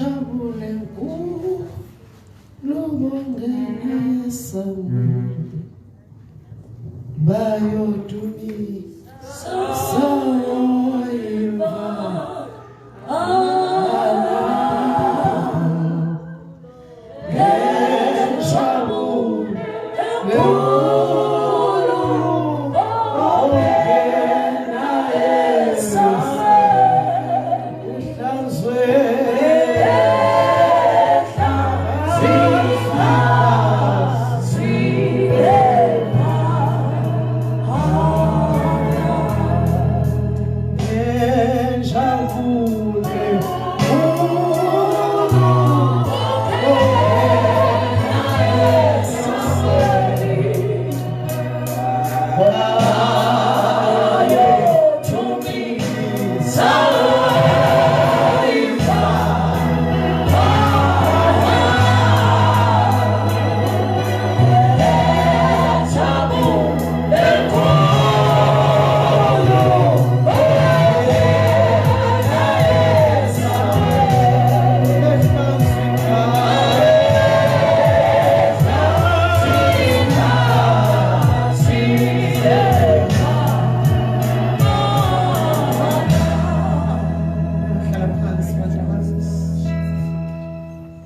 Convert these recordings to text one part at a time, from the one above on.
Ngenjabulo enkulu bongena esangweni bayodumisa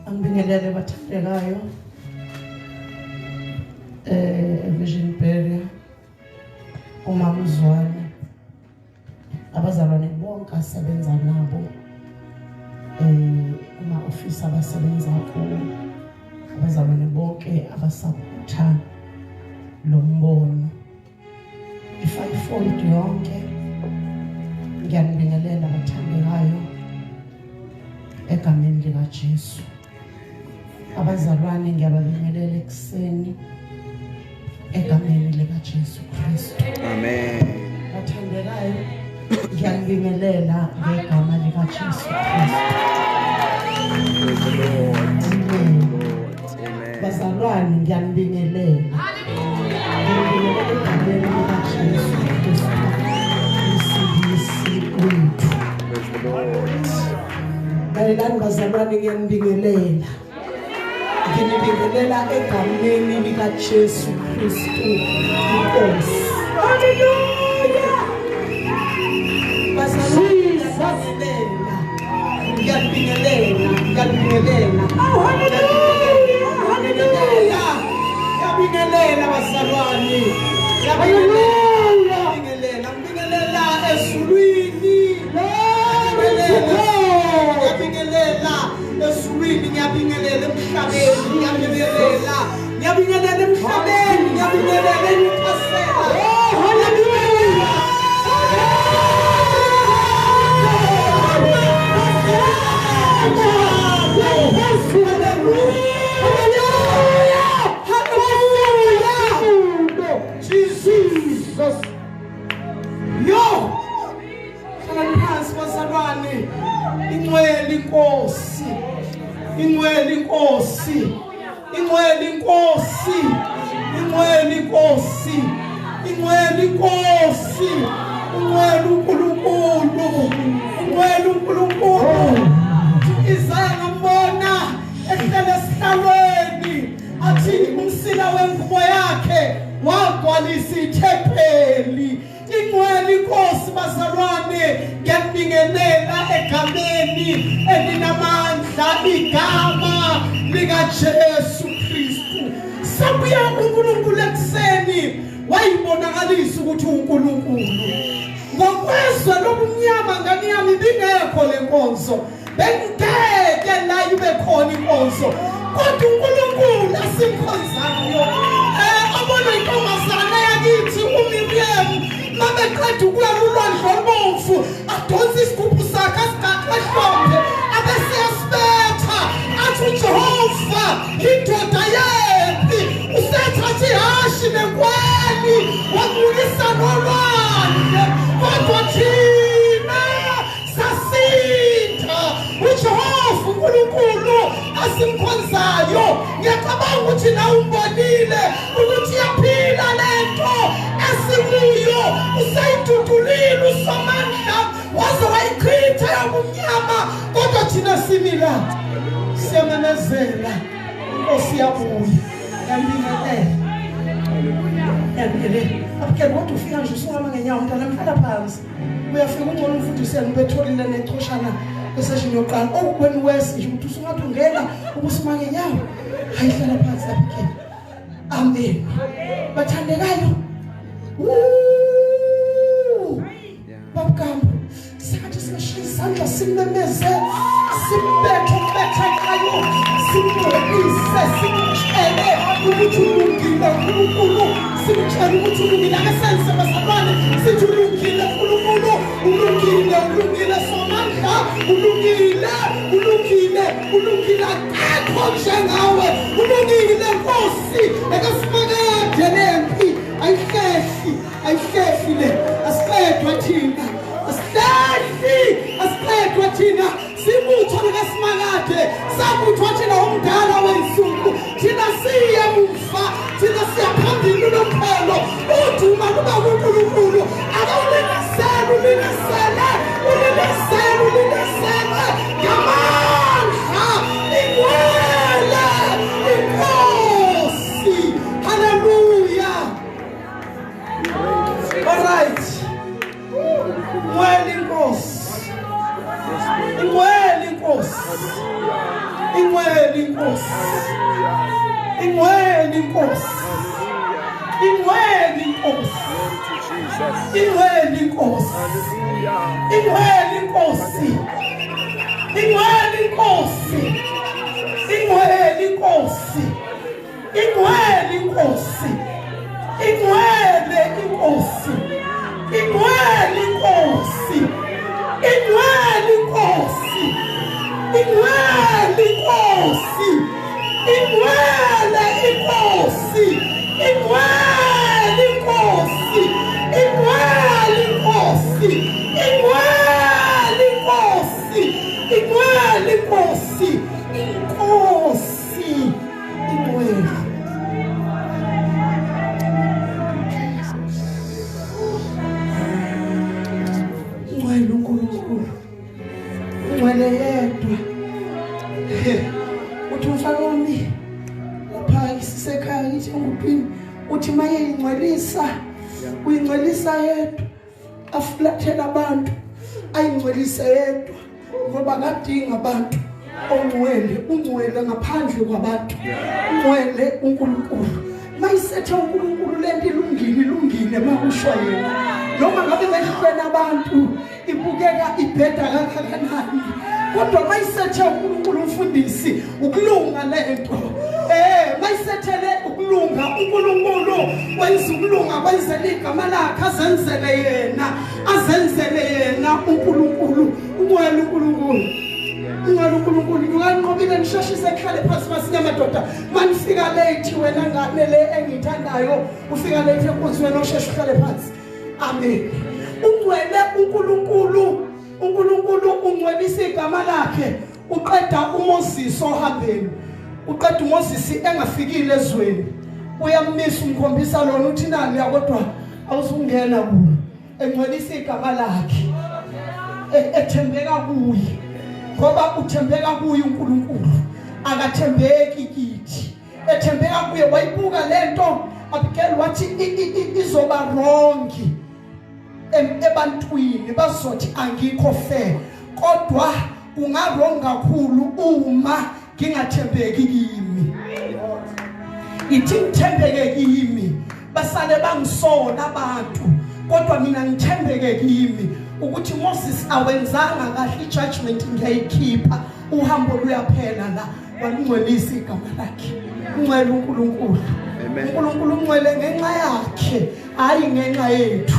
Angibingelele bathandekayo Vision Barrier, umama uZwane, abazalwane bonke asebenza nabo kuma office abasebenza kuwo, abazalwane bonke abasapotha lo mbono, i-fivefold yonke, ngiyanibingelela bathandekayo egameni likaJesu. Abazalwane ngiyababingelela ekuseni egameni likaJesu Kristu. Amen. Bathandekayo, ngiyanibingelela ngegama likaJesu Kristu. Praise the Lord. Amen. Lord. Amen. Bazalwane ngiyanibingelela. Hallelujah. Egameni likaJesu Kristu. Umsindisi wethu. Praise the Lord. Lalelani bazalwane, ngiyanibingelela. Nginibingelela egameni likaJesu Kristu iNkosi. Hallelujah. Bazalwane, ngiyabingelela. Ngiyabingelela, ngiyabingelela. Oh hallelujah, hallelujah. Ngiyabingelela bazalwane. Ngiyabingelela, ngiyabingelela, ngibingelela ezulwini. Ngiyabingelela ezulwini, ngiyabingelela emhlabeni, ngiyabingelela. Ngiyabingelela emhlabeni, ngiyabingelela eNewcastle. Oh hallelujah. Jesus. Yo! Hlalani phansi bazalwane. Ingcwele inkosi. Ingcwele inkosi. Ingcwele inkosi. Ingcwele inkosi. Ingcwele inkosi. Ingcwele uNkulunkulu. Ingcwele uNkulunkulu. Isaya ngambona ehlele esihlalweni, athi umsila wengubo yakhe wagcwalisa ithempeli. Ingcwele inkosi bazalwane, ngiyabingelela egameni elinamandla, igama likaJesu Kristu. Sabuya uNkulunkulu ekuseni wayibonakalisa ukuthi uNkulunkulu. Ngokwezwe lobumnyama ngani yami bingekho lenkonzo, bengeke la ibe khona inkonzo, kodwa uNkulunkulu asimkhonzayo abona intombazana yakithi uMiriam mabeqeda ukuwela ulwandle olubomvu, adonse isigubhu sakhe asigaxe ehlombe, abese yasibetha athi uJehova indoda yempi usethathe ihashi nenkweli wabuyisa nolwandle, kodwa thina sasinda. uJehova uNkulunkulu asimkhonzayo, ngiyacabanga ukuthi nawe umbonile ukuthi iyaphila lento esikuyo, usayidudulile uSomandla waze wayichitha yobumnyama, kodwa thina simi Simi la siyamemezela inkosi yabuya. Ngiyabingelela. Ngiyabingelela. Abukele kodwa ufika nje usungama ngenyawo mntana mhlala phansi. Uyafika ungcono umfundisi yena ubetholile nechoshana esession yokuqala. Okweni wesi nje ukuthi usungathi ungena ubusuma ngenyawo. Hayi hlala phansi lapha ke. Amen. Bathandekayo. Babukamba. Sengathi singashiya isandla simemeze simbethe okubethekayo simngcwelise simtshele ukuthi ulungile uNkulunkulu simtshele ukuthi ulungile. Ake senze bazalwane sithi ulungile uNkulunkulu, ulungile, ulungile Somandla, ulungile, ulungile, ulungile, akekho njengawe, ulungile Nkosi. Ekasimakade lempi ayihlehli, ayihlehli le, asiqedwa thina, asihlehli, asiqedwa thina, sibutho likaSimakade, sabuthwa thina umdala wensuku, thina siye mufa, thina siyaphambili unomphelo, uduma luba kuNkulunkulu. Akawulingisele, ulingisele, ulingisele, ulingisele ngamandla ingcwele inkosi. Haleluya. All right. Ingcwele inkosi. Ingcwele inkosi. Ingcwele inkosi. Ingcwele inkosi. Ingcwele inkosi. Ingcwele inkosi. Ingcwele inkosi. Ingcwele inkosi. Ingcwele inkosi. Ingcwele inkosi. Ingcwele inkosi. Ingcwele inkosi. Ingcwele inkosi. Ingcwele inkosi. Ingcwele inkosi. Ingcwele inkosi. Ingcwele inkosi. Ingcwele inkosi. Ingcwele inkosi. Inkosi ingcwele. Ungcwele uNkulunkulu. Ungcwele yedwa. Uthi umfana wami lapha sisekhaya ngithi engupini uthi maye ingcwelisa uyingcwelisa yedwa afulathela abantu ayingcwelise yedwa ngoba kadinga abantu. Ongcwele ungcwele ngaphandle kwabantu, ungcwele uNkulunkulu. Mayisethe uNkulunkulu lento ilungile, ilungile makusho yena, noma ngabe behlwena abantu ibukeka ibheda kangakanani, kodwa mayisethe uNkulunkulu umfundisi ukulunga lento. Mayisethele ukulunga uNkulunkulu wenza ukulunga, kwenzela igama lakhe, azenzele yena, azenzele yena uNkulunkulu. Ungcwele uNkulunkulu. Ungcwele uNkulunkulu. Unganqobile nisheshise kuhlale phansi masinya madoda. Manifika late wena ngane le engiyithandayo, ufika late enkonzweni osheshe uhlale phansi. Amen. Ungcwele uNkulunkulu. uNkulunkulu ungcwelisa igama lakhe. Uqeda uMoses ohambeni. Uqeda uMoses engafikile ezweni. Uyamisa umkhombisa lona uthi nani kodwa awuzungena kulo. Engcwelisa igama lakhe. Ethembeka kuye. Ngoba uthembeka kuye uNkulunkulu. Akathembeki kithi. Ethembeka kuye. Wayibuka lento Abigail wathi izoba wrong ebantwini, bazothi angikho fair, kodwa kunga wrong kakhulu uma ngingathembeki kimi. Ithi ngithembeke kimi basale bangisola abantu, kodwa mina ngithembeke kimi ukuthi Moses awenzanga kahle ijudgment ngiyayikhipha, uhambo luyaphela la. Walungcwelisa igama lakhe. Ungcwele uNkulunkulu. uNkulunkulu ungcwele ngenxa yakhe, hayi ngenxa yethu.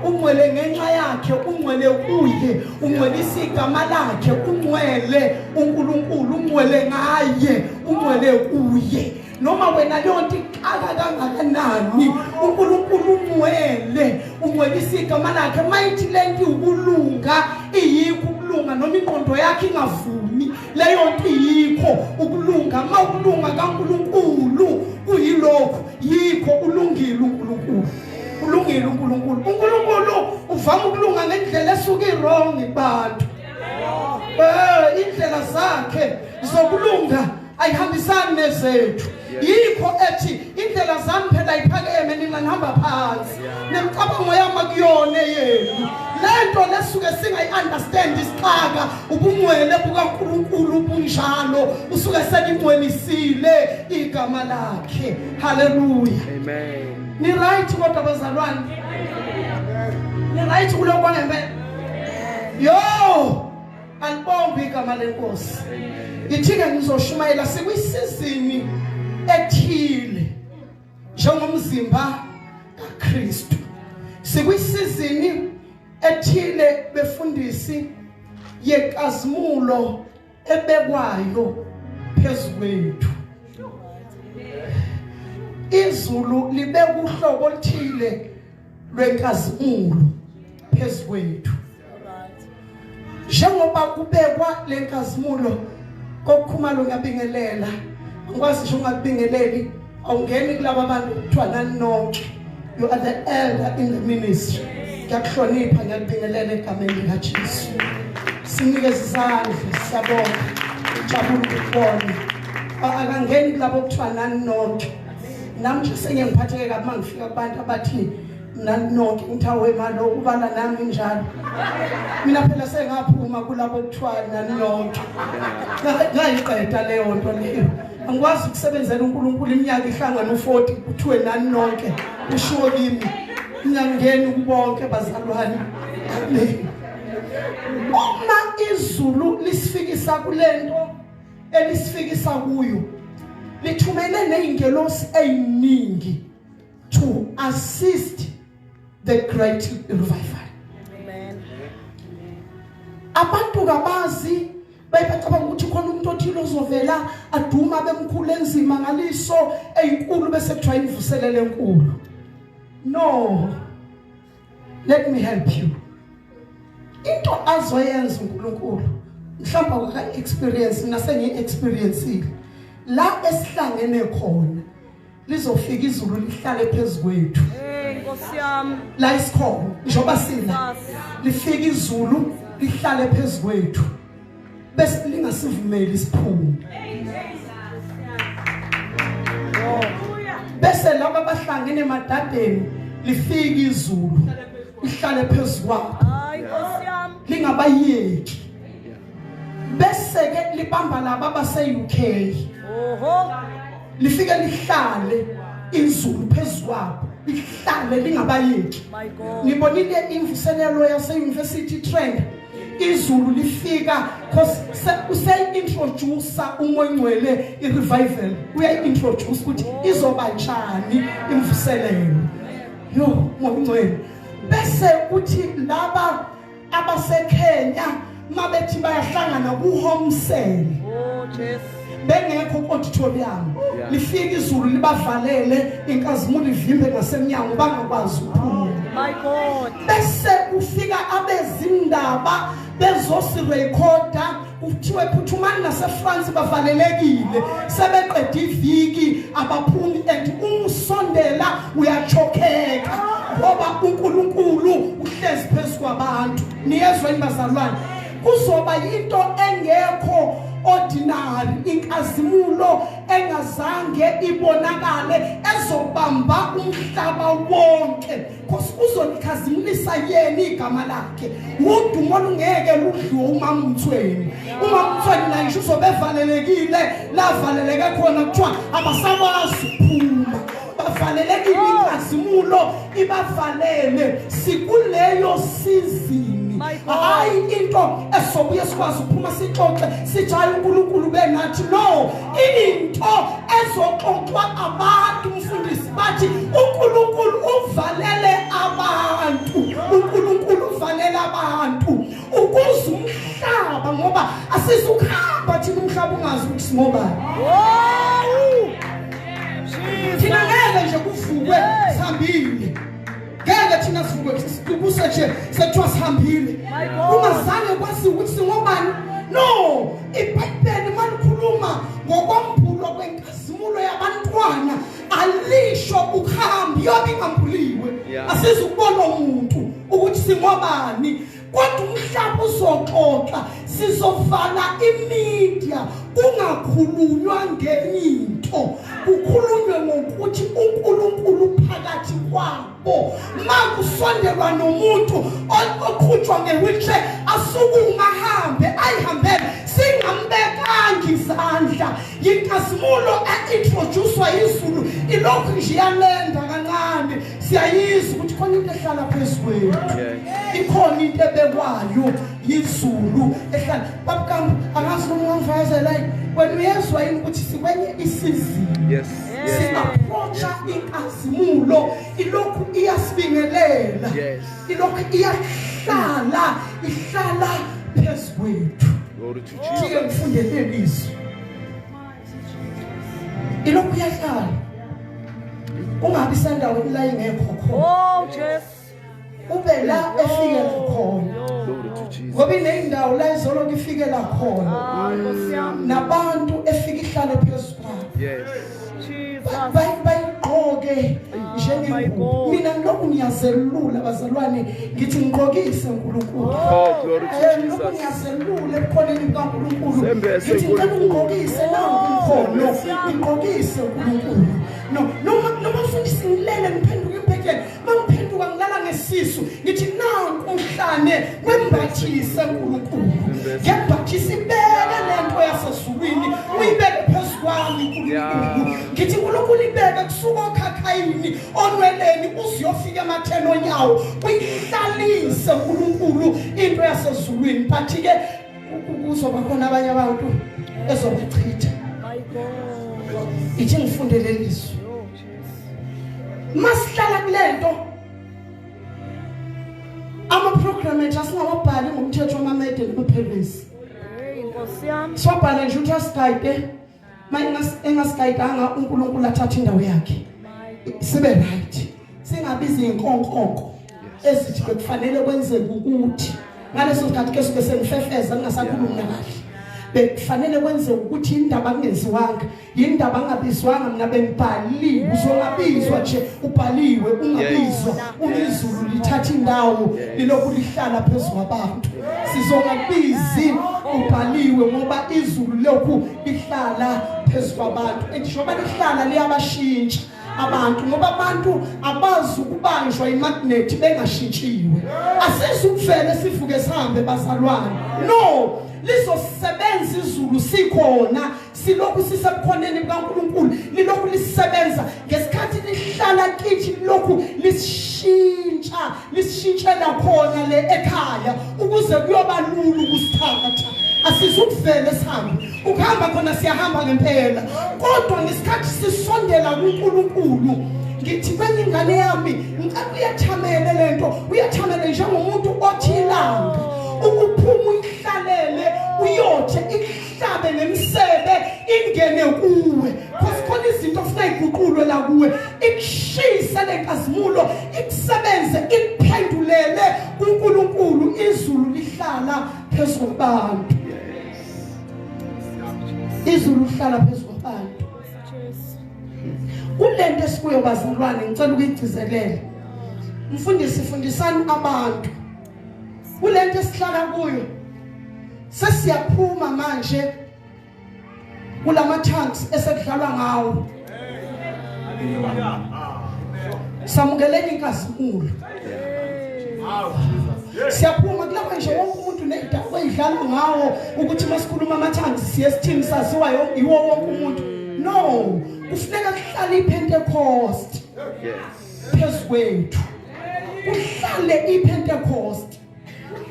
Ungcwele ngenxa yakhe, ungcwele kuye, ungcwelisa igama lakhe, ungcwele uNkulunkulu, ungcwele ngaye, ungcwele kuye. Noma wena leyo nto ixaka kangakanani, uNkulunkulu ungcwele, ungcwelisa igama lakhe. Mayithi lento ukulunga, iyikho ukulunga, noma ingqondo yakhe ingavumi leyo nto iyikho ukulunga. Mawukulunga kaNkulunkulu kuyilokho, yikho ulungile uNkulunkulu. Ulungile uNkulunkulu. uNkulunkulu uvama ukulunga ngendlela esuke iwrong kubantu. Indlela zakhe Zokulunga ayihambisani nezethu. Yikho ethi indlela zami phela iphakeme, nina nihamba phansi, nemicabango yami akuyona yenu. Lento lesuke singayi-understand isixaka ubungcwele bukaNkulunkulu bunjalo, usuke selingcwelisile igama lakhe. Haleluya, amen. Ni right kodwa bazalwane, ni right kulokhu kwangempela? Yo, alibongwe igama lenkosi. Ngithi-ke ngizoshumayela sikwisizini ethile njengomzimba kaKristu, sikwisizini ethile befundisi yenkazimulo ebekwayo phezu kwethu. Izulu libeka uhlobo oluthile lwenkazimulo phezu kwethu. Njengoba kubekwa lenkazimulo kokukhumalo, ngiyabingelela, angikwazi nje ungakubingeleli, awungeni kulaba bantu kuthiwa nani nonke. You are the elder in the ministry. Ngiyakuhlonipha, ngiyakubingelela egameni likaJesu. Sinikeze izandla, siyabonga, jabula ukukubona. Akangeni kulabo kuthiwa nani nonke. Nami nje sengike ngiphatheke kabi uma ngifika kubantu abathi nani nonke, ngithi awe malo ubala nami njalo. Mina phela sengaphuma kulabo kuthiwa nani nonke, ngayiqeda leyo nto leyo. Angikwazi ukusebenzela uNkulunkulu iminyaka ihlangana u40 kuthiwe nani nonke, ushiwo kimi. Ngiyangena kubonke bazalwane. Amen. Uma izulu lisifikisa kulento elisifikisa kuyo, lithumele nezingelosi eziningi to assist the great revival. Amen. Abantu kabazi, bayacabanga ukuthi khona umuntu othile ozovela aduma bemkhulu enzima ngaliso ezinkulu bese kuthiwa imvuselelo enkulu. No, let me help you. Into azoyenza uNkulunkulu mhlawumbe awuka experience, mina sengiyi experienceile. La esihlangene khona lizofika izulu lihlale phezukwethu. Hey Nkosi yami. La isikhona njengoba sila, lifika izulu lihlale phezukwethu bese lingasivumeli isiphume, bese laba abahlangene emadadeni lifika izulu lihlale phezukwabo. Hayi Nkosi yami. Lingabayeki, bese ke libamba laba abase UK. Oho. Lifike lihlale izulu phezukwabo, lihlale lingabayeki. My God. Nibonile imvuselelo yase university trend, izulu lifika cause usey-introduce umoya ongcwele i-revival, uyayi-introduce ukuthi izoba njani imvuselelo. Yo, moya ongcwele. Bese kuthi laba abaseKenya mabethi bayahlangana ku-home cell, Oh Jesu. bengekho ku-auditorium, lifika izulu libavalele, inkazimulo ivimbe ngasemnyango, bangakwazi ukuphuma. My God. Bese kufika abezindaba bezosirekhoda, kuthiwe phuthumani naseFrance, bavalelekile, sebeqeda iviki abaphumi, and umsondela uyachokheka ngoba uNkulunkulu uhlezi phezu kwabantu. Niyezwa yini bazalwane? Kuzoba into engekho ordinary, inkazimulo engazange ibonakale ezobamba umhlaba wonke, cause uzolikhazimulisa yena igama lakhe, udumo olungeke ludliwe umama uMthweni. Umama uMthweni la ngisho uzobe evalelekile, lavaleleke khona kuthiwa abasakwazi ukuphuma, bavalelekile, inkazimulo ibavalele. Sikuleyo season. My God. Hayi into esobuye sikwazi ukuphuma sixoxe sithi hayi uNkulunkulu benathi. No, into ezoxoxwa abantu mfundisi bathi uNkulunkulu uvalele abantu, uNkulunkulu uvalele abantu ukuze umhlaba, ngoba asizukuhamba thina umhlaba ungazi ukuthi singobani. Wow. Jesus. Thina ngeke nje kuvukwe sihambile, ngeke thina sivuke kuse nje sekuthiwa sihambile My God. ungazange kwazi ukuthi singobani. No, iBhayibheli malikhuluma ngokwambulwa kwenkazimulo yabantwana alisho ukuhamba, yobe ingambuliwe. Asizukubona umuntu ukuthi singobani. Kodwa umhlaba uzoxoxa, sizovala imedia kungakhulunywa ngenye into, kukhulunywe ngokuthi uNkulunkulu phakathi kwabo. Makusondelwa nomuntu oqhutshwa ngewheelchair asukuma ahambe ayihambele, singambekanga izandla. Yinkazimulo e-introducewa izulu, ilokhu nje iyalenda kancane. Siyayizwa ukuthi khona into ehlala phezu kwethu, ikhona into ebekwayo yizulu ehlala. Babukambu, angazi noma ungangifakazela yini, wena uyezwa yini ukuthi sikwenye isizini? Yes. Yes. Si-approacha inkazimulo, ilokhu iyasibingelela, Yes. ilokhu iyahlala, ihlala phezu kwethu. Glory to Thike Jesus. ngifunde leli izwi, ilokhu iyahlala, ungabi sendaweni la ingekho khona. Oh Jesu. Ube la efikela khona. Glory to Jesus. Ngoba ineyindawo la izolokhu ifikela khona, Ah, Nkosi yami. nabantu efika ihlale phezu kwabo. Yes. Jesus. Bayigqoke My njengengubo. God. Mina ngilokhu ngiyazelula bazalwane, ngithi ngigqokise uNkulunkulu. Oh, glory to Ngilokhu Jesus. ngiyazelula ebukhoneni bukaNkulunkulu, Sembese ngithi ngicela uNkulunkulu. ungigqokise nangu umkhono, ngigqokise uNkulunkulu. No, noma mfundisi ngilele ngiphenduka embhedeni, mangiphenduka ngilala ngesisu, ngithi nanku umhlane wembathise uNkulunkulu, ngembathise, ibeke lento yasezulwini, uyibeke phezu kwami uNkulunkulu. Ngithi uNkulunkulu ibeke kusuka okhakhayini, onweleni, uzuyofika ematheni onyawo, uyihlalise uNkulunkulu into yasezulwini. But ke kuzoba khona abanye abantu ezobachitha. My God. Ithi ngifunde lelizwi. Oh Jesu. Masihlala kulento, ama-program ethu asingawabhali ngomthetho wamaMede namaPheresi. Hey Nkosi yami. Siwabhale nje ukuthi asigayide, ma engasigayidanga uNkulunkulu athathe indawo yakhe, My God. sibe right, singabizi inkonkonko ezithi bekufanele kwenzeke ukuthi ngaleso sikhathi ke suke sengifefeza ngingasakhulumi kahle, bekufanele kwenzeke ukuthi indaba kungenziwanga, indaba ngabizwanga, mina bengibhaliwe. Uzongabizwa nje ubhaliwe, ungabizwa. Uma izulu lithatha indawo, lilokhu lihlala phezu kwabantu. Sizongabizi ubhaliwe ngoba izulu lokhu lihlala phezu kwabantu, njengoba lihlala liyabashintsha abantu, ngoba abantu abazi ukubanjwa imagnet bengashintshiwe. Asizukuvele sivuke sihambe bazalwane, no, lizosebenza izulu sikhona, silokhu sisebukhoneni bukaNkulunkulu, lilokhu lisebenza ngesikhathi lihlala kithi, lilokhu lishintsha, lisishintshela khona le ekhaya ukuze kuyoba lula ukusithatha. Asizukuvele sihambe, ukuhamba khona siyahamba ngempela, kodwa ngesikhathi sisondela kuNkulunkulu. Ngithi kwenye ingane yami, ngicela uyathamele lento, uyathamele njengomuntu othi ilanga ukuphuma, uyihlalele, uyothe ikuhlabe ngemsebe ingene kuwe, because khona izinto ofuna iguqulwe la kuwe, ikushise lenkazimulo, ikusebenze, ikuphendulele kuNkulunkulu. Izulu lihlala phezu kwabantu, izulu lihlala phezu kwabantu. Jesu. Kulento esikuyo bazalwane, ngicela ukuyigcizelela. Mfundisi, fundisani abantu kulento esihlala kuyo. Sesiyaphuma manje kulama tanks esekudlalwa ngawo, samukeleni inkazimulo. Siyaphuma kulapha nje, wonke umuntu nedawo eyidlala ngawo, ukuthi masikhuluma ama-tongues siye sithini, saziwa yiwo wonke umuntu. No, kufuneka kuhlale iPentecost phezu kwethu, kuhlale iPentecost,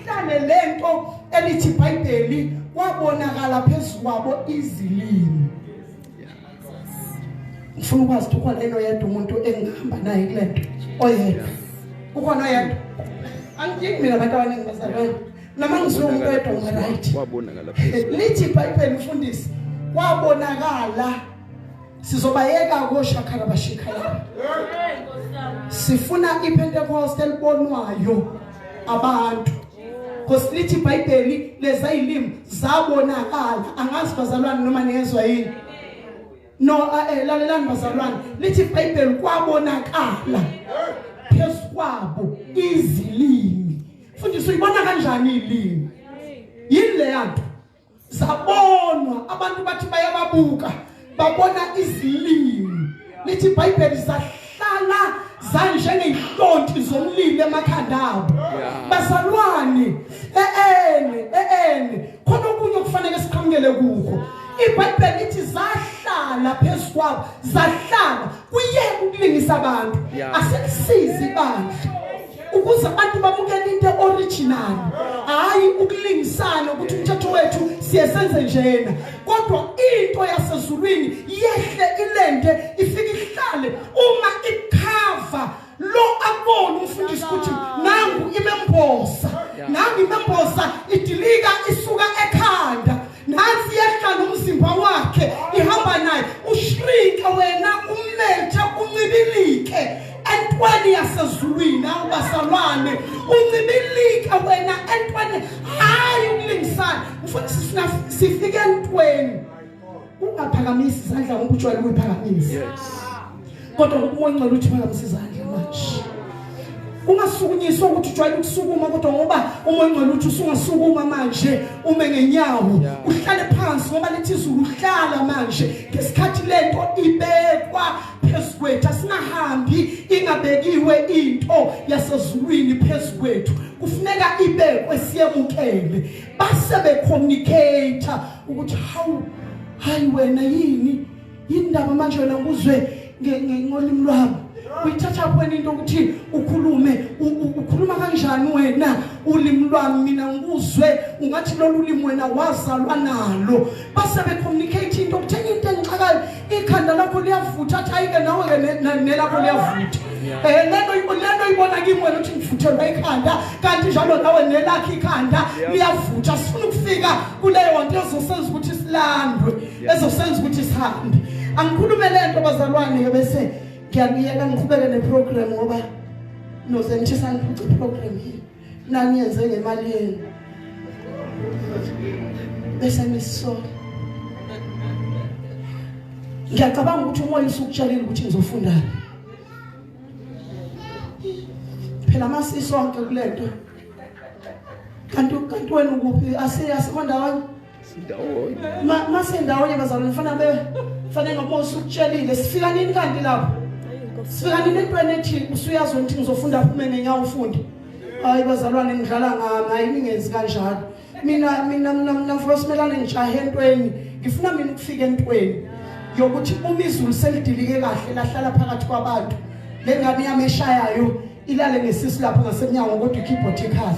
kuhlale lento elithi iBhayibheli kwabonakala phezu kwabo izilimi. Ngifuna ukwazi ukuthi ukhona yena oyedwa umuntu engihamba naye kulento, oyedwa, ukhona oyedwa? Angidingi mina abantu abaningi bazalwane, noma ngizwe umuntu oyedwa ngi-right. Wabonakala phezulu. Lithi iBhayibheli, mfundisi, kwabonakala. Sizobayeka koshakhala bashikhala, sifuna iPentecost elibonwayo abantu, because lithi iBhayibheli leza izilimi zabonakala. Angazi bazalwane noma niyezwa yini. No, lalelani bazalwane, lithi iBhayibheli kwabonakala phezu kwabo izilimi. Mfundisi uyibona kanjani ilimi? Yini le yanto? Zabonwa abantu bathi bayababuka babona izilimi. Lithi iBhayibheli zahlala zanjengezihlonti zomlilo emakhanda abo. Bazalwane ene khona okunye okufanele siqhamukele kukho. iBhayibheli lithi zahlala phezu kwabo, zahlala kuyeke ukulingisa abantu. Asikusizi ibandla ukuze abantu bamukele into original, hayi ukulingisana ukuthi umthetho wethu siye senze njena, kodwa into yasezulwini yehle ilende ifike ihlale. Uma ikhava lo akubona umfundisi ukuthi nangu imembosa, nangu imembosa idilika isuka ekhanda, nansi yehla nomzimba wakhe ihamba naye, ushrinka wena umelthe uncibilike entweni yasezulwini. Awubasalwane uncibilike wena entweni, hayi ukulingisana. Mfundisi sifike entweni ungaphakamisi izandla ngoba ujwayele ukuyiphakamisa. Kodwa uMoya oNgcwele uthi phakamisa izandla manje. Ungasukunyiswa ukuthi ujwayele ukusukuma, kodwa ngoba uMoya oNgcwele uthi usungasukuma manje ume ngenyawo, uhlale phansi ngoba lithi izulu uhlala manje ngesikhathi lento ibekwa phezu kwethu. Asingahambi ingabekiwe into yasezulwini phezu kwethu, kufuneka ibekwe siyemukele. Base becommunicate ukuthi hawu, hayi wena yini indaba manje wena nguzwe ngolimi lwami, uyithatha wena into ukuthi ukhulume, ukhuluma kanjani wena ulimi lwami, mina nguzwe ungathi lolu limi wena wazalwa nalo. Base becommunicate into ukuthi enye into engixakayo, ikhanda lakho liyavutha, athi hayi ke nawe ke nelakho liyavutha. Lento ibona kimi wena uthi ngivuthelwa ikhanda, kanti njalo nawe nelakho ikhanda liyavutha. Sifuna ukufika kuleyo nto ezosenza ukuthi silandwe, ezosenza ukuthi sihambe. Angikhulume lento bazalwane ke bese ngiyakuyeka ngiqhubeke neprogram ngoba noze ngithi saniphuce iprogram yini naniyenze ngemali yenu bese nisola. Ngiyacabanga ukuthi uMoya usukutshelile ukuthi ngizofundani. Phela masisonke kulento. Kanti wena ukuphi? Asikho ndawonye. Ndawonye. Masendawonye bazalwane fanele fanele ngoba usukutshelile. Sifika nini kanti lapho? Sifika nini entweni ethi usuyazi ukuthi ngizofunda phume ngenyawo ufunde? Hayi bazalwane ngidlala ngami, hayi ningenzi kanjalo. Mina mina mina mfosimelane ngijahe entweni. Ngifuna mina ukufika entweni yokuthi uma izulu selidilike kahle lahlala phakathi kwabantu, lengane yami eshayayo ilale ngesisu lapho ngasemnyango kodwa ikeyboard ikhala.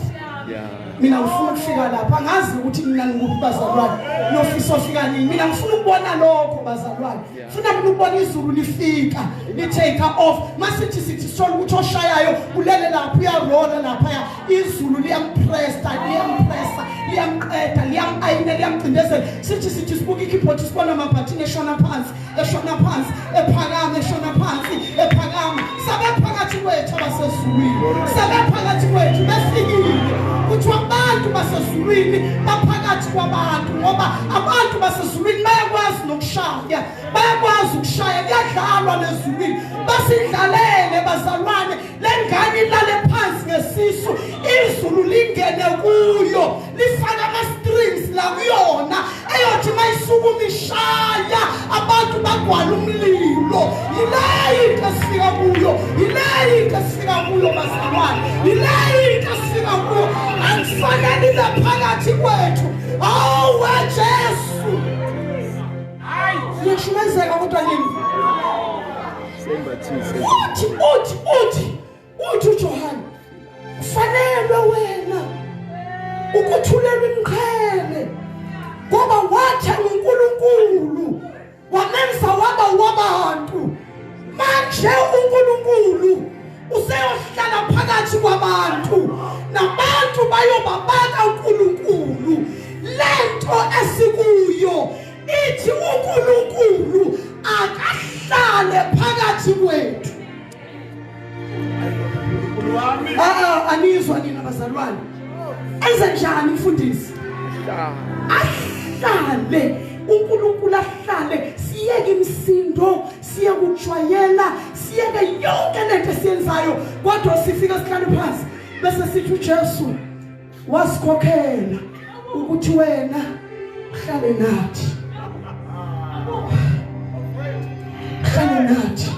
Mina ngifuna ukufika lapha, angazi ukuthi mina ngikuphi bazalwane, nofisa ofika nini. Mina ngifuna ukubona lokho bazalwane, ngifuna mina ukubona izulu lifika li take off. Masithi sithi sola ukuthi oshayayo ulele lapha uyarola lapha, izulu liyampressa liyampressa liyamqeda liyam-ayina liyamcindezela. Sithi sithi sibuka ikeyboard sibona amabhathini eshona phansi eshona phansi ephakama eshona phansi ephakama. Sabe phakathi kwethu abasezulwini, sabe phakathi kwethu befikile. Kuthiwa abantu basezulwini baphakathi kwabantu, ngoba abantu basezulwini bayakwazi nokushaya, bayakwazi ukushaya, kuyadlalwa lezulwini. Basidlalele bazalwane, lengane ilale phansi ngesisu, izulu lingene kuyo lifaka ama-strings la kuyona, eyothi mayisukuma ishaya abantu bagwala umlilo. Yileyo into esifika kuyo, yileyo into esifika kuyo bazalwane, yileyo into esifika kuyo. Akufanele ibe phakathi kwethu. Awe Jesu, niyashumezeka kodwa nini? Uthi uthi uthi uthi uJohane, kufanelwe wena ukuthulelwa imqhele, ngoba wathenga uNkulunkulu wamenza waba wabantu. Manje uNkulunkulu useyohlala phakathi kwabantu, nabantu bayobabaka uNkulunkulu. Lento esikuyo ithi uNkulunkulu akahlale phakathi kwethu. Anizwa nina bazalwane? Enze njani mfundisi? Ahlale uNkulunkulu, ahlale. Siyeke imisindo, siyeke ukujwayela, siyeke yonke lento esiyenzayo, kodwa sifika sihlale phansi bese sithi uJesu Wasikhokhela ukuthi wena uhlale nathi. Uhlale nathi.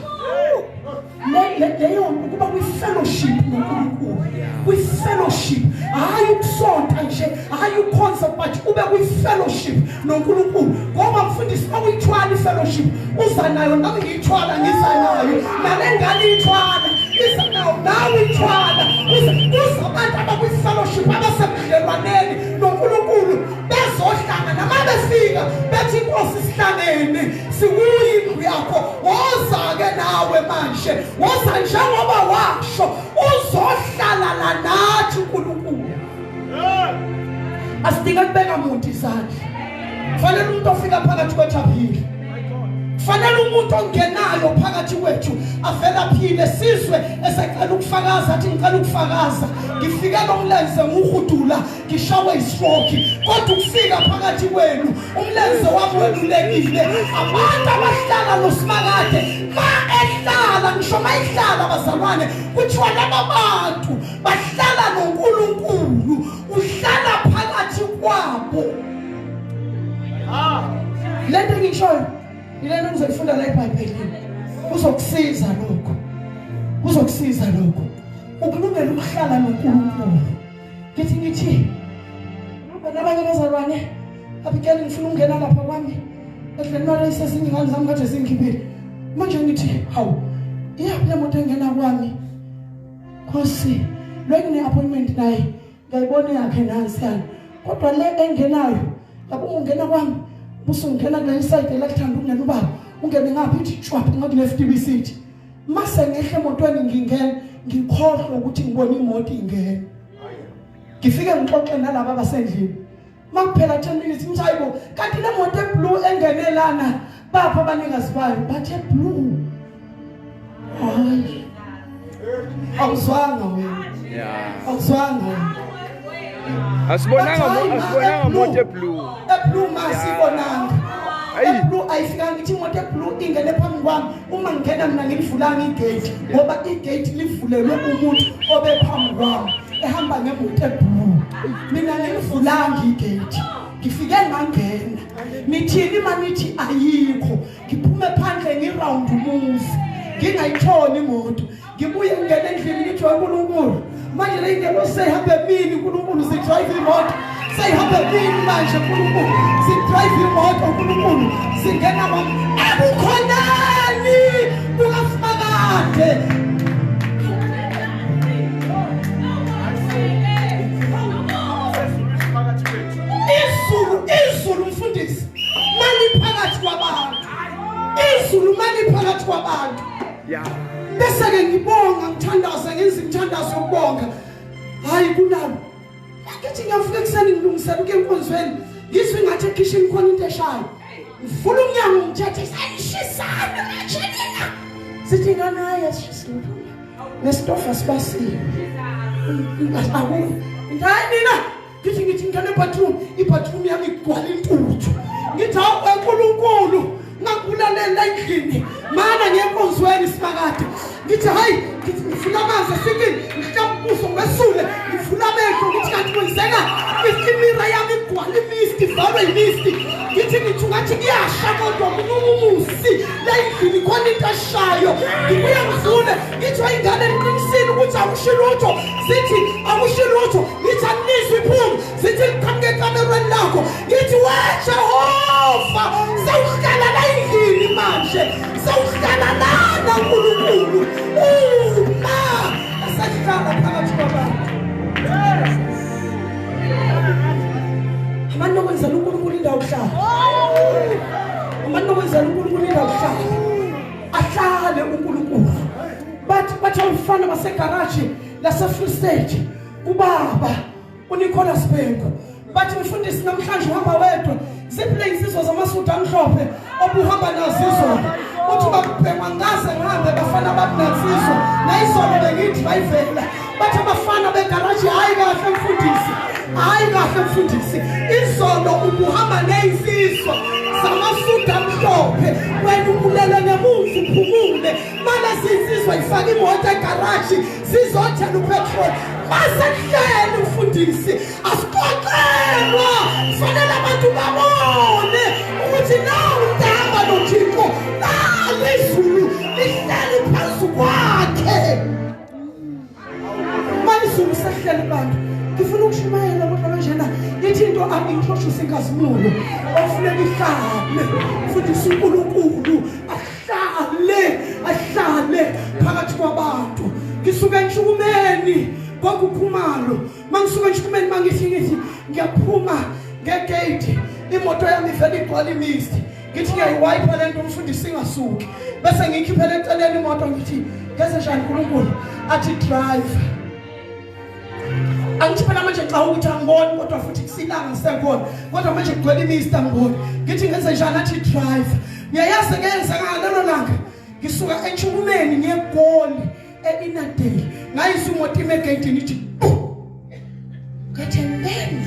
Leyo ukuba kwi-fellowship noNkulunkulu, kwi-fellowship, hayi ukusonta nje, hayi ukukhonza, but ube kwi-fellowship noNkulunkulu. Ngoba mfundisi, uma uyithwala i-fellowship uza nayo, nami ngiyithwala, ngiza nayo, nale ngane iyithwala iza nayo, nawe uyithwala kuza. Abantu abakwi-fellowship, abasebudlelwaneni noNkulunkulu, bezohlangana. Uma befika bethi, "Inkosi, sihlangene, sikuyo indlu yakho, woza-ke nawe manje, woza njengoba washo uzohlala la nathi." uNkulunkulu asidinga kubeka muntu isandla. Kufanele umuntu ofika phakathi kwethu aphile. Kufanele umuntu ongenayo phakathi kwethu avele aphile. Sizwe esecela ukufakaza, athi, "Ngicela ukufakaza, ngifike lo mlenze nguhudula, ngishawe istroke, kodwa ukufika phakathi kwenu umlenze wami welulekile." Abantu abahlala noSimakade, ma ehlala, ngisho mayihlala, bazalwane, kuthiwa laba bantu bahlala noNkulunkulu, uhlala phakathi kwabo. Lento engishoyo ilento engizoyifunda la eBhayibhelini. Kuzokusiza lokho, kuzokusiza lokho ukulungela ukuhlala noNkulunkulu. Ngithi nabanye bazalwane, Abigail, ngifuna ukungena lapha kwami edleni mali sezinye ingane zami kade zingikhiphile manje. Ngithi, "Hawu, iyaphi le moto engena kwami, Nkosi?" Lo ngine-appointment naye, ngiyayibona yakhe nansi yani, kodwa le engenayo lapho ungena kwami, busungena kule side la kuthanda ukungena ubaba, ungene ngapha, ithi chwap ngaku-left, ibisithi mase ngehle emotweni, ngingena, ngikhohlwe ukuthi ngibona imoto ingena. Ngifike ngixoxe nalaba abasendlini. Makuphela 10 minutes ngithi, "Hayibo, kanti le moto eblue engene lana, bapha abanikazi bayo?" Bathe, "Blue? Hayi, awuzwanga wena." Awuzwanga wena. Asibonanga. Bathi, "Hayi, ma, Asibonanga eblue." moto eblue. Eblue masibonanga. Ayi. Eblue ayifikanga. Ngithi imoto eblue ingene phambi kwami, uma ngingena mina ngilivulanga igate, ngoba igate livulelwe umuntu obe phambi kwami ehamba ngemoto eblue. Mina ngilivulanga igate, ngifike ngangena. Nithini manithi ayikho? Ngiphume phandle, ngiround umuzi, ngingayitholi imoto. Ngibuye ngingene endlini, ngithi, "Nkulunkulu, manje le ngelo seyihambe emini. Nkulunkulu, sidrive imoto, seyihambe emini manje. Nkulunkulu, sidrive imoto. Nkulunkulu, singena kwami ebukhoneni bukaSimakade." Izulu, izulu mfundisi, maliphakathi kwabantu, izulu maliphakathi kwabantu. Bese ke ngibonga, ngithandaza, ngenza imithandazo yokubonga. Hayi, kunalo ngithi ngiyafika ekuseni, ngilungisela ukuya enkonzweni, ngizwe ingathi ekhishini khona into eshayo. Ngivula umnyango, ngithethe, "Sayishisana manje nina." Sithi ingane, "Hayi, asishisi lutho, nesitofu asibasiwe, akukho." Ngithi, "Hayi nina." Ngithi ngingena ebathroom, ibathroom yami igcwala intuthu. Ngithi, "Hawu uNkulunkulu, ngakulalela endlini mana ngiyenkonzweni Simakade." Ngithi, hayi, ngithi ngifuna amanzi esinkini, ngihlamba ubuso, ngesule, ngivula amehlo, ngithi, "Kanti kwenzeka?" Imirror yami igcwala imist, ivalwe imist. Ngithi ngathi kuyasha, kodwa kunuka umusi la endlini, khona into eshayo. Ngibuye ngivule, ngithi, "Wayingane, niqinisile ukuthi akusho lutho?" Sithi, "Akusho lutho." Ngithi, "Anizwe iphunga?" Sithi, "Liqhamuke ekamerweni lakho." Ngithi, "We Jehova, sewuhlala la endlini manje, sewuhlala lana Nkulunkulu." Uma esehlala phakathi kwabantu, abantu okwenzela uNkulunkulu indawo yokuhlala, abantu okwenzela uNkulunkulu indawo yokuhlala, ahlale uNkulunkulu. Bathi abafana basegaraji lase-Free State kubaba uNicholas Bhengu, bathi, "Mfundisi, namhlanje uhamba wedwa, ziphi le insizwa zamasudu amhlophe obuhamba nazo izolo?" Uthi, "Babhema, ngaze ngihambe bafana babinansizwa, nayizolo bengiyidrayivela." Bathi abafana begaraji, "Hayi kahle mfundisi, hayi kahle mfundisi, izolo ubuhamba neyinsizwa zamasudu amhlophe, wena ubulele ngemuva uphumule, malezi insizwa." Ngifaka imoto egaraji sizothela upetrol. Masekuhleli mfundisi, asixoxelwa. Fanele abantu babone ukuthi nawu umntama noThixo, nali izulu lihleli phezu kwakhe. Mayizulu sehlele kubantu. Ngifuna ukushumayela kodwa kanjena ithi into angintroduce inkazimulo ofuneka ihlale mfundisi uNkulunkulu ahlale ahlale phakathi kwabantu. Ngisuka entshukumeni kwakukhumalo, mangisuka entshukumeni mangithi ngithi ngiyaphuma ngegate, imoto yami ivele igcwala imist. Ngithi ngiyayiwipe lento umfundisi ingasuki, bese ngiyikhiphela eceleni imoto ngithi ngeze njani uNkulunkulu athi drive. Angithi phela manje xa ukuthi angiboni kodwa futhi kusilanga sisekhona kodwa manje kugcwele imist angiboni. Ngithi ngenze njani athi drive. Ngiyayazi kuyenzeka ngalelo langa ngisuka entshukumeni ngiye eGoli e-Inadale, ngayisa imoto ime egeyidini ithi ngathi ngene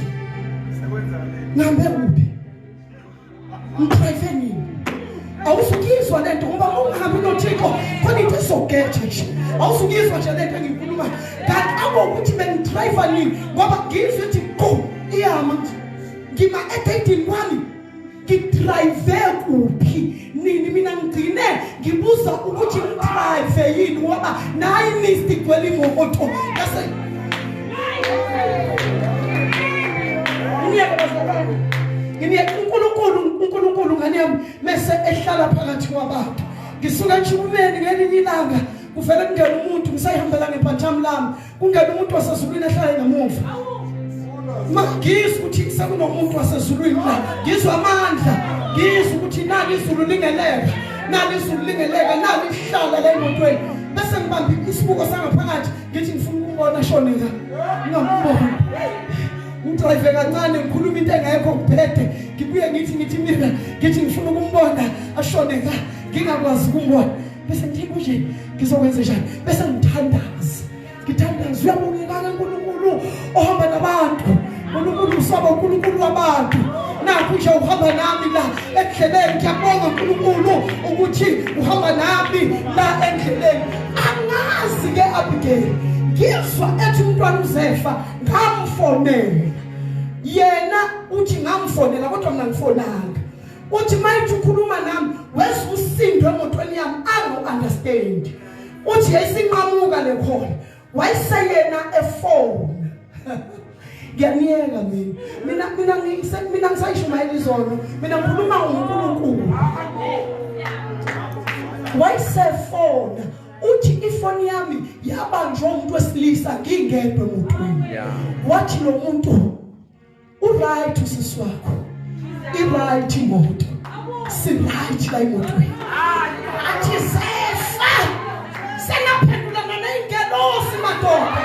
ngihambe kuphi ngidrive nini? Awusukizwa lento ngoba uma ungahambi noThixo khona into ezogetha nje. Awusukizwa nje lento engiyikhuluma kanti akokuthi bengidrive nini ngoba ngizwe ithi qu iyama ngima egeyidini kwami ngidrive kuphi nini. Mina ngigcine ngibuza ukuthi ngidrive yini ngoba nayi mist igcwele imoto. Bese ngiyeke bazalwane, ngiyeke uNkulunkulu, uNkulunkulu ngane yami mese ehlala phakathi kwabantu. Ngisuka entshukumeni ngelinye ilanga kuvele kungena umuntu, ngisayihambela ngebhatham lami, kungena umuntu wasezulwini ehlale ngemuva. Mangizwa ukuthi sekunomuntu wasezulwini la, ngizwa amandla, ngizwa ukuthi nali izulu lingeleka, nali izulu lingeleka, nali ihlala la emotweni. Bese ngibamba isibuko sangaphakathi ngithi ngifuna ukumbona shoneka, ngingamboni. Ngidrive kancane ngikhuluma into engekho ngiphethe, ngibuye ngithi ngithi mina ngithi ngifuna ukumbona ashoneka, ngingakwazi ukumbona. Bese ngithi nje ngizokwenza njani? Bese ngithandaza, ngithandaza. Uyabongeka uNkulunkulu ohamba nabantu, uNkulunkulu usaba uNkulunkulu wabantu. Nakhu nje uhamba nami la endleleni, ngiyabonga uNkulunkulu ukuthi uhamba nami la endleleni. Angazi ke Abigail, ngizwa ethi umntwana uzefa ngamfonela yena, uthi ngamfonela kodwa mina ngifonanga. Uthi mayithi ukhuluma nami wezwa usindo emotweni yami ango understand. Uthi yayisinqamuka le khona, wayeseyena efone. Ngiyaniyeka mina, mina mina mina ngisayishumayela izolo, mina ngikhuluma ngoNkulunkulu. Wayesefona uthi ifoni yami yabanjwa umuntu wesilisa ngingedwa emotweni. Wathi lo muntu uright usisi wakho, i-right imoto, si-right la emotweni. Athi sefa senaphendulana neyingelosi madoda.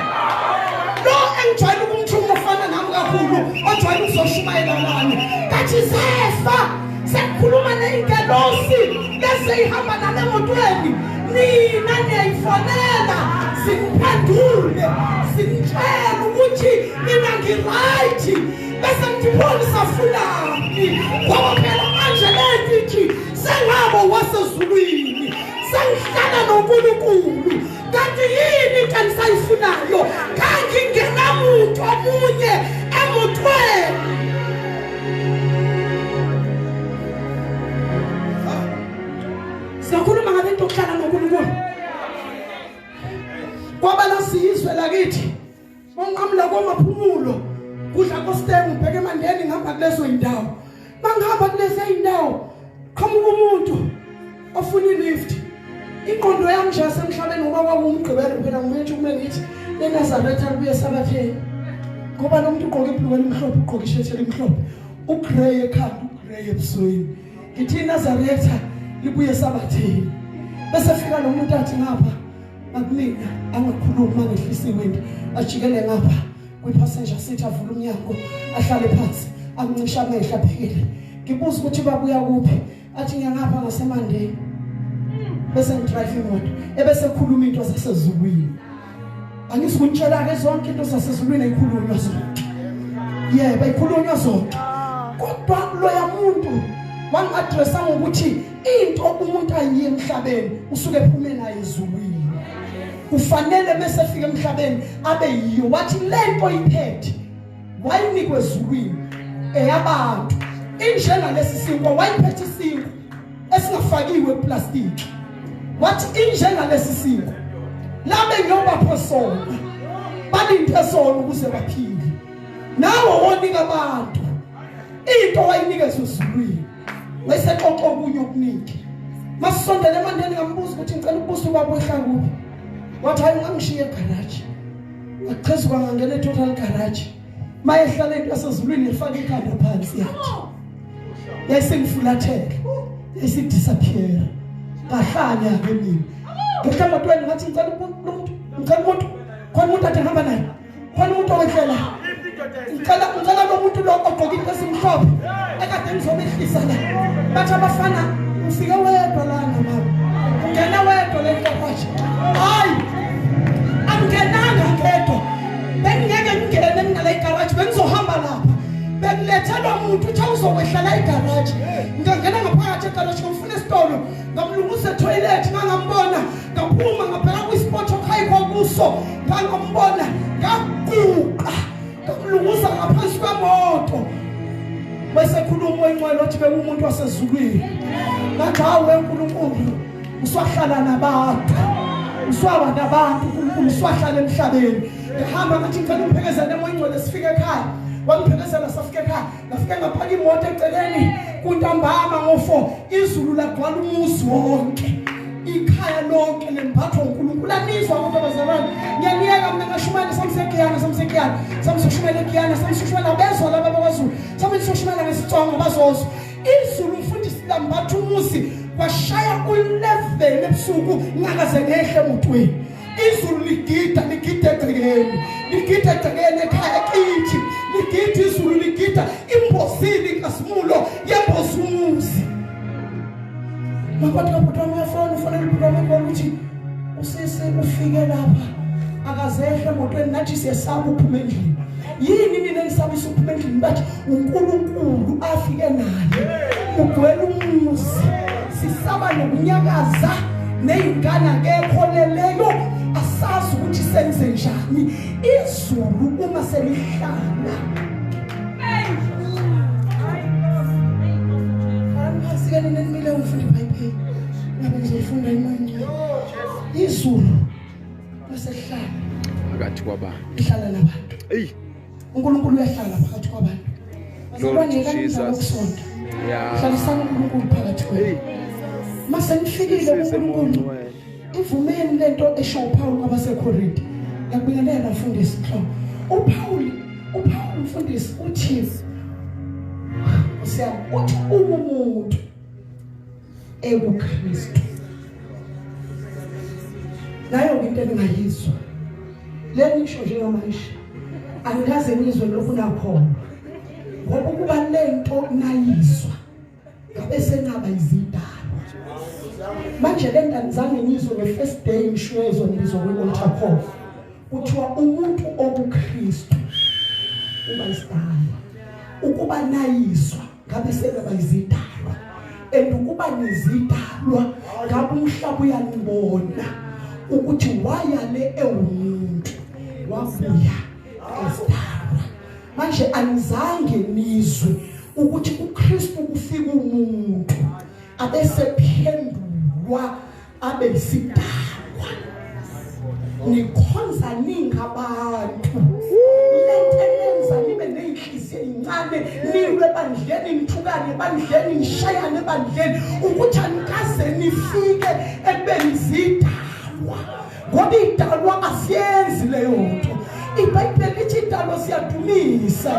Lo engijwayele ukumthuma ufana nami kakhulu, ojwayele ukuzoshumayela nami, kathi sefa sekukhuluma neyingelosi bese ihamba nale motweni. Nina niyayifonela simphendule simtshele ukuthi mina ngi-right. Bese ngithi pho nisafunani? Ngoba phela manje lento ithi sengabo wasezulwini, sengihlala noNkulunkulu. Kanti yini into enisayifunayo? Ngangingenamuntu omunye emotweni. Siyakhuluma ngale nto okuhlala noNkulunkulu. Kwaba lasizwe lakithi unqamula komaphumulo kudla kostemu ubheke emandeni, ngihamba kulezo indawo. Mangihamba kulezi indawo qhamuka umuntu ofuna ilift. Ingqondo yami nje yasemhlabeni ngoba kwakuwumgqibelo phela ngimentsha ukume ngithi eNazaretha libuye esabatheni, ngoba lo muntu ugqoke ibhulukwe elimhlophe, ugqoke ishethi elimhlophe, ugrey ekhanda, ugrey ebusweni. Ngithi iNazaretha libuye esabatheni. Bese fika lo muntu athi ngapha ngakumina angakhulumi, mangehlisa iwindi ajikele ngapha kwi-passenger seat, avule umnyango ahlale phansi, angincisha amehlo abhekile. Ngibuza ukuthi babuya kuphi, athi ngiyangapha ngasemandeni. Bese ngidrive imoto ebese khuluma into zasezulwini. Angizukunitshela ke zonke into zasezulwini eyikhulunywa zonke, yebo ayikhulunywa zonke, kodwa loya muntu wangi-addressa ngokuthi into umuntu ayiye emhlabeni usuke ephume naye ezulwini. Kufanele mase efika emhlabeni abe yiyo. Wathi lento iphethe wayinikwe ezulwini eyabantu, injengalesi sinkwa. Wayiphethe isinkwa esingafakiwe eplastiki, wathi injengalesi sinkwa labe ngiyobapha sona, balinde sona ukuze baphile. Nawe wonika abantu into wayinikezwe ezulwini, wayesexoxa okunye okuningi. Masisondele emandeni ngambuza ukuthi ngicela ukubuza ubaba wehla kuphi, wathi hayi ungangishiya egaraji. Ngachezuka ngangena e-total garage, mayehlala into yasezulwini efaka ikhanda phansi, yathi yayisengifulathela, yayisidisappear. Ngahlanya ke mina ngehla emotweni, ngathi ngicela umuntu, ngicela umuntu, khona umuntu ade ngihamba naye, khona umuntu owehlela, ngicela lo muntu lo ogqoke into esimhlophe ekade ngizomehlisa la. Bathi abafana ufike wedwa lana mama, ungena wedwa le garage. Hayi, angingenanga ngedwa, bengingeke ngingene mina la igaraji, bengizohamba lapha, bengilethelwa muntu uthe uzokwehla la igaraji. Ngangena ngaphakathi egaraji, ngifuna esitolo, ngamlungusa etoilet, ngangambona, ngaphuma ngabheka kwispot okhayikho kuso, ngangambona, ngaguqa ngamlunguza ngaphansi kwemoto. Bese khuluma oyingcwele wathi bekumuntu wasezulwini. Ngathi hawu weNkulunkulu, uswahlala nabantu, uswaba nabantu uNkulunkulu, uswahlala emhlabeni. Ngihamba ngathi ngicela ungiphekezele emoya ingcwele sifike ekhaya. Wangiphekezela safika ekhaya. Ngafike ngaphaka imoto eceleni kuntambama ngo-4, izulu lagcwala umuzi wonke, ikhaya lonke lembathwa uNkulunkulu. Anizwa kodwa bazalwane, ngiyaniyeka mina. Ngashumayela samsekiyana, samsekiyana, samsoshumayela ekiyana, samsoshumayela bezwa laba bakwaZulu, samsoshumayela ngesitsonga bazozwa. Izulu mfundisi lambatha umuzi, kwashaya u-11 ebusuku ngakaze ngehle emotweni. Izulu ligida, ligida egcekeni, ligida egcekeni ekhaya kithi, ligida izulu, ligida imbozini, inkazimulo yemboza umuzi. Makoti kabhuti wami uyafona, ufonela ubhuti wami ekhona, uthi usisi ufike lapha akazehle emotweni, nathi siyesaba ukuphuma endlini. Yini nina enisabisa ukuphuma endlini? Bathi uNkulunkulu afike naye ugcwele umuzi, sisaba nokunyakaza ney'ngane akekho leleyo, asazi ukuthi senze njani. Izulu uma selihlala phasi-ke, nina enimile ngifunda ibhayibheli, ngabe ngizofunda imoya. Izulu maselihlala phakathi kwabantu, lihlala nabantu. Eyi. uNkulunkulu uyahlala phakathi kwabantu. Glory to Bazalwane, yekani umdlalo Jesus. wokusonta, Yeah. hlalisani uNkulunkulu phakathi kwenu. Hey. Mase nifikile Sisize kuNkulunkulu, Moya. ivumeni lento esho uPaul kwabaseKorinte. Ngiyakubingelela mfundisi Nhlobo. uPaul mfundisi uthi usiyami, uthi uma umuntu ekuKristu, nayo into engingayizwa le nisho njengamanje, angikaze ngizwe lokhu nakhona, ngoba ukuba lento nayizwa ngabe senaba izidalwa. Manje le nto anizange ngizwe nge-first day ngishuwezwa, ngibizwa kwe-altar call, kuthiwa umuntu okuKristu uba isidalwa. Ukuba nayizwa ngabe senaba izidalwa, and ukuba nizidalwa ngabe umhlaba uyanibona ukuthi waya le ewumuntu, wabuya esidalwa. Manje anizange nizwe ukuthi uKristu kufika umuntu abese phendulwa abe isidalwa. Nikhonza ningabantu, lento enenza nibe ney'nhliziyo ey'ncane, nilwe ebandleni, nithukane ebandleni, nishayane ebandleni, ukuthi anikaze nifike ekubeni zidalwa, ngoba idalwa asiyenzi leyo nto. Ibhayibheli lithi idalwa siyadumisa,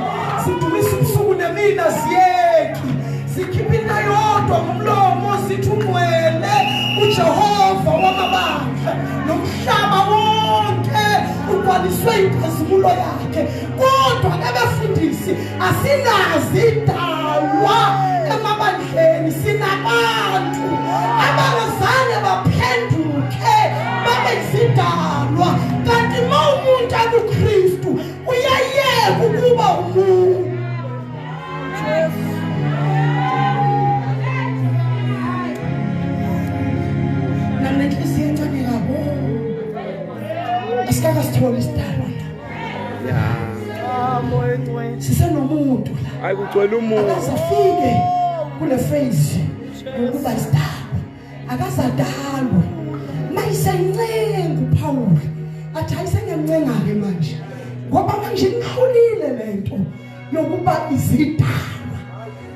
sidumisa ubusuku nemini, asiyeki, sikhipha into eyodwa ngomlomo, sithi ungcwele uJehova wamabandla, nomhlaba wonke ugcwaliswe inkazimulo yakhe. Kodwa ke befundisi, asinazi idalwa emabandleni, sinabantu abangazange baphenduke babe izidalwa. Kanti uma umuntu akuKristu uyayeka ukuba umuntu. Nanenhliziyo encane kabo. Akasitholi isidalwa la. Yeah. Moya Oyingcwele. Sisenomuntu la. Hayi, kugcwele umuntu. Akazafike kule phase yokuba isidalwa, akazadalwe. Mayisayincenga uPaul athi ayisengiyancenga-ke manje, ngoba manje nihlulile lento yokuba izidalwa.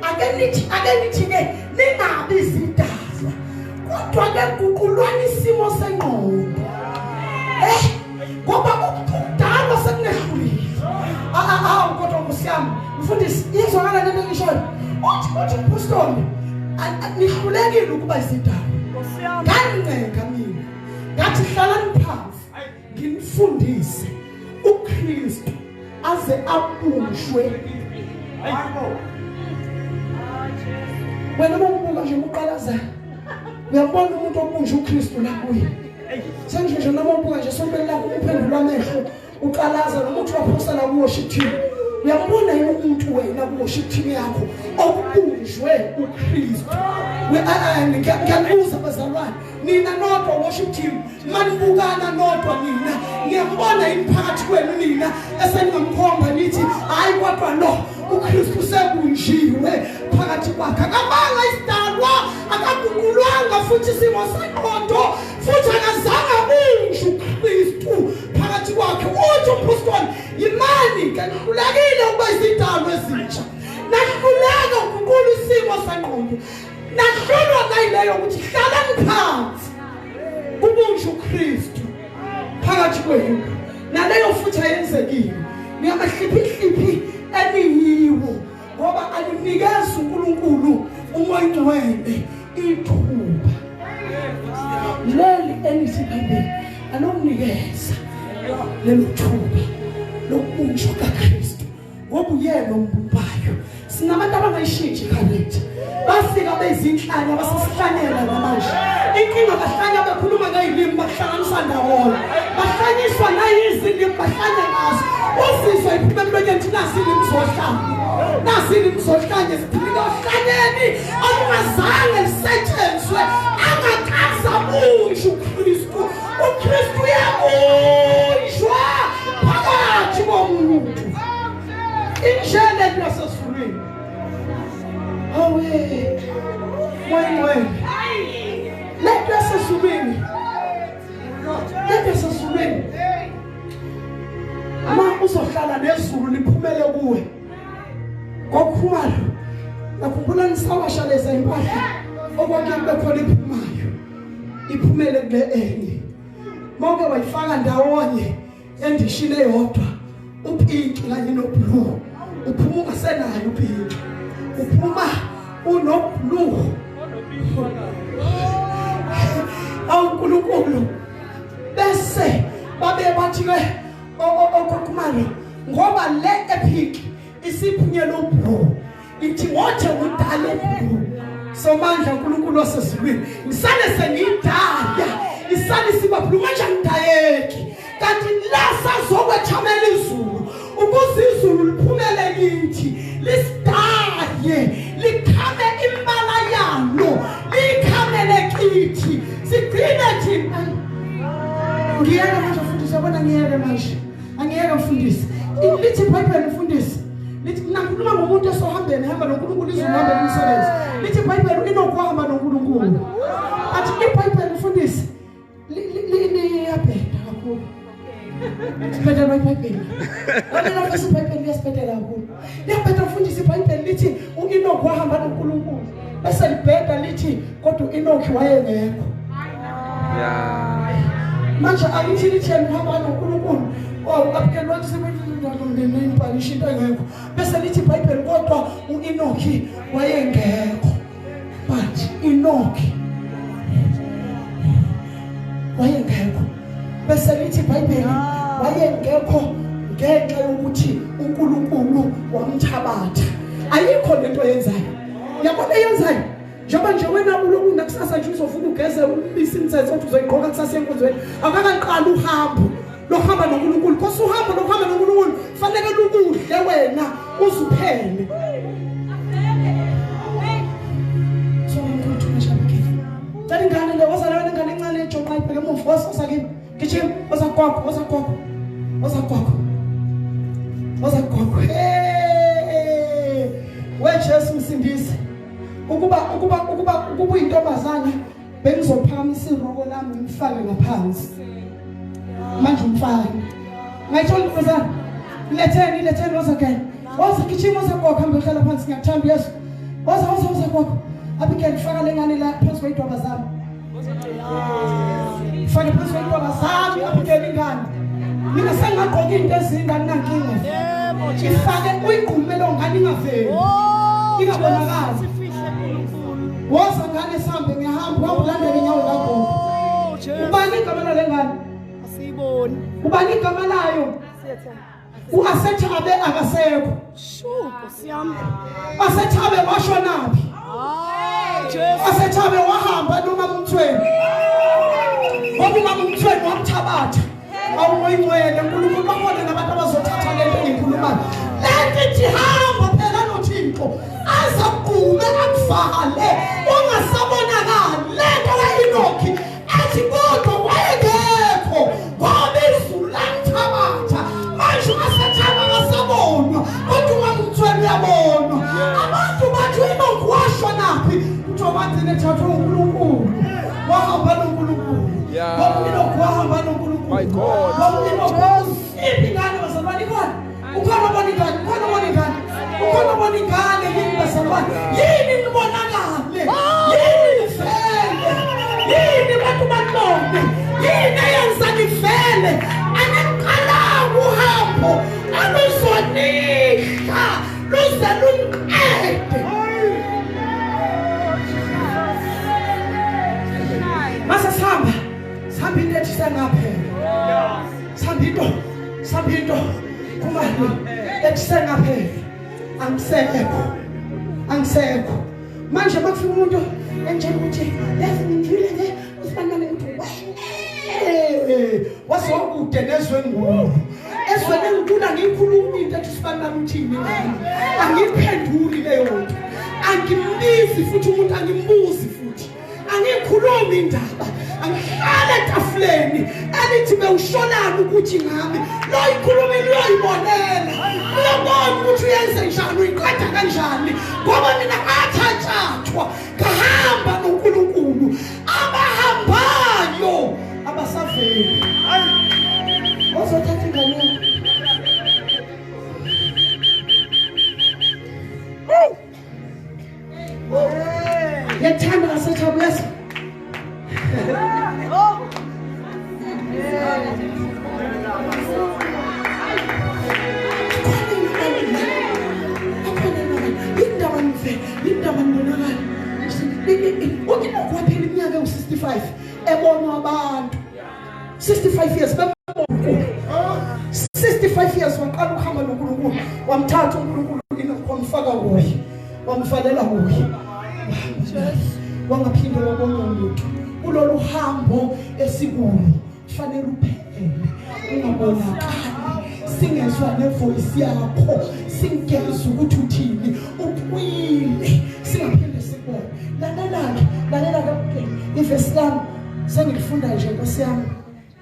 Ake nithi-ke ningabi izidalwa, kodwa-ke guqulwani isimo sengqondo, ngoba ukudalwa sekunehlulile. Awu, kodwa nkosi yami, mfundisi, iyezwakala lento engishoyo. Uthi umpostoli, nihlulekile ukuba izidalwa. Nkosi yami. Ngancenga mina, ngathi hlalani phansi nginifundise uKristu aze abunjwe. Wena uma ubuka nje, uqalaza, uyambona umuntu obunjwe uKristu la kuye. Sengisho nje, noma ubuka nje sontweni lakho, uphendula amehlo, uqalaza, noma uthi waphosela ku-worship team, uyambona yini umuntu wena ku-worship team yakho okubunjwe uKristu? Ngiyanibuza bazalwane, nina nodwa worship team, manibukana nodwa nina, niyambona yini phakathi kwenu nina eseningamkhomba nithi, "Hhayi, kodwa lo uKristu sebunjiwe phakathi kwakhe"? Akabanga isidalwa, akaguqulwanga futhi isimo sengqondo, futhi akazange abunjwe uKristu phakathi kwakhe. Uthi umpostoli, yimani ke, nihlulekile ukuba izidalwa ezintsha, nahluleka ukuguqula isimo sengqondo, nahlulwa nayileyo ukuthi hlalani phansi kubunjwe uKristu phakathi kwenu. Naleyo futhi ayenzekile. Niyamahliphihliphi eniyiwo, ngoba alinikeza uNkulunkulu uMoya Oyingcwele ithuba leli elithi iBhayibheli alokunikeza lelo thuba lokubunjwa kaKristu, ngoba uyena ombumbayo. Sinabantu abangayishintshi i-character, bafika beyizinhlanya, basasihlanyela namanje. Inkinga, bahlanya bekhuluma ngey'limi, bakuhlanganisa ndawonye, bahlanyiswa nayizilimi, bahlanye ngazo. Uzizwe iphuma emlonyeni thi, "Nazi ilimi zohlanya, nazi ilimi zohlanya." Ziphilile ohlanyeni olungazange lisetshenziswe, angakaze abunjwe uKristu. UKristu uyabunjwa phakathi komuntu. Injele yasezulwini. Awe, Moya Ngcwele, lento yasezulwini, lento yasezulwini, ma uzohlala nezulu liphumele kuwe kokhumalo. Nakhumbula nisawasha leza impahla, okwake kube khona iphumayo iphumele kule enye. Mawuke wayifaka ndawonye endishini eyodwa u-pink kanye no-blue, uphuma ungasenayo u-pink, uphuma uno-blue. Awu Nkulunkulu, bese babe bathi ke okokhumalo, ngoba le e-pink isiphunyela u-blue, ithi ngothe udala u-blue. Somandla uNkulunkulu wasezulwini, ngisale sengiyidaya, isale siba blue. Manje angidayeki, kanti la sazokwethamela izulu ukuze izulu liphumele kithi, lisidaye, likhame imbala yalo, liyikhamele kithi, sigcine thina. Ngiyeke manje mfundisi, yabona, ngiyeke manje, angiyeke mfundisi. Lithi iBhayibheli mfundisi, lithi, mina ngikhuluma ngomuntu esohambeni, hamba noNkulunkulu, izulu hambe umsebenzi. Lithi iBhayibheli, u-Enoch wahamba noNkulunkulu. Athi iBhayibheli mfundisi, liyabheda kakhulu. Sibhedelwa iBhayibheli. Wena mfundisi, iBhayibheli liyasibhedela kakhulu. Liyabheda mfundisi iBhayibheli, lithi u-Enoch wahamba noNkulunkulu. Bese libheda lithi kodwa u-Enoch wayengekho. Manje angithi lithi yena uhamba noNkulunkulu. Oh, Abigail wathi sebeyibhalisha into engekho. Bese lithi iBhayibheli kodwa u-Enoch wayengekho. But Enoch wayengekho. Bese lithi iBhayibheli wayengekho ngenxa yokuthi uNkulunkulu wamthabatha. Ayikho lento yenzayo. Yabona eyenzayo? Njengoba nje wena uloku nakusasa nje uzovuka ugeze umbisi imthetho uthi uzoyigqoka kusasa enkonzweni. Akakaqali uhambo lokuhamba noNkulunkulu. Because uhambo lokuhamba noNkulunkulu fanele lukudle wena uzuphele. So uNkulunkulu ngishabukile. Cela ingane le, woza wena ingane encane ejoqa ibheke emuva, woza, woza kimi. Gijima, woza gogo, woza gogo. Woza gogo. Woza gogo. Hey! We Jesu msindisi. Ukuba uyintombazana bengizophakamisa iroko lami ngimfake ngaphansi. Manje umfana. Ngayithola intombazana. Letheni woza girl. Woza gijima woza gogo hamba uhlala phansi ngiyakuthanda Yesu. Woza gogo. Abigail faka lengane la phansi kweyidwaba zami. Faka phansi kweyidwaba zami Abigail ingane. Mina sengagqoka into ezinga nankinga. Ifake uyigqume lo ngane ingaveli. Ingabonakali. Woza ngane sambe ngiyahamba ulandele inyawo lakho. Ubani igama lengane? Asiyiboni. Ubani igama layo? Uasethabe akasekho. Nkosi yami. Asethabe washonaphi? Asethabe wahamba noma umthweni. Ngoba umama umthweni wamthabatha. Awungcwele uNkulunkulu bakhona nabantu abazothatha lento engikhulumayo. Lento ithi hamba phela noThixo. Azakume akuvale ungasabonakali. Lento kaEnoki athi kodwa wayengekho ngoba izulu lamthabatha. Manje asethabe akasabonwa kodwa umama umthweni uyabonwa. Abantu bathi uEnoki washonaphi? Kuthiwa wagcina ethathwe uNkulunkulu. Wahamba noNkulunkulu. Ngoba uEnoki wahamba noNkulunkulu. My God. Ingane bazalwane ikhona. Ukhona obona ingane, ukhona obona ingane. Ukhona obona ingane yini bazalwane? Yini nibonakale? Yini nivele? Yini bantu baxoxe? Yini eyenza nivele? Aniqalanga uhambo aluzonihla luze lumqede. Mase sihamba into ethi sengaphela. Sambinto kumali ethi sengaphela. Angisekho. Manje makufika umuntu engitshela ukuthi yazi ngimvile nje usibanane ngithi wasokude nezwe ngulo. Ezweni engikhula ngikhuluma into ethi sibanane uthini ngami. Angiphenduli leyo nto. Angimbizi futhi umuntu angimbuzi futhi. Angikhulumi indaba. Angihlale etafuleni elithi bewushonana ukuthi ngami lo ikhulumile uyoyibonela uyabona ukuthi uyenze njani uyiqeda kanjani ngoba mina ngathathathwa ngahamba noNkulunkulu abahambayo abasaveli. Ozothatha ingane yathanda ngasethabulesa. Kwaphela iminyaka ewu-65 ebonwa abantu. 65 years bembona 65 years waqala ukuhamba noNkulunkulu wamthatha uNkulunkulu wamfaka kuye wamfalela kuye wangaphinde wabona umuntu. Kulolu hambo esikulo kufanele uphele ungabonakali singezwa nevoice yakho singezwa ukuthi uthini uqwile singaphinde sikubone. Lalela-ke ivesi lami sengilifunda nje Nkosi yami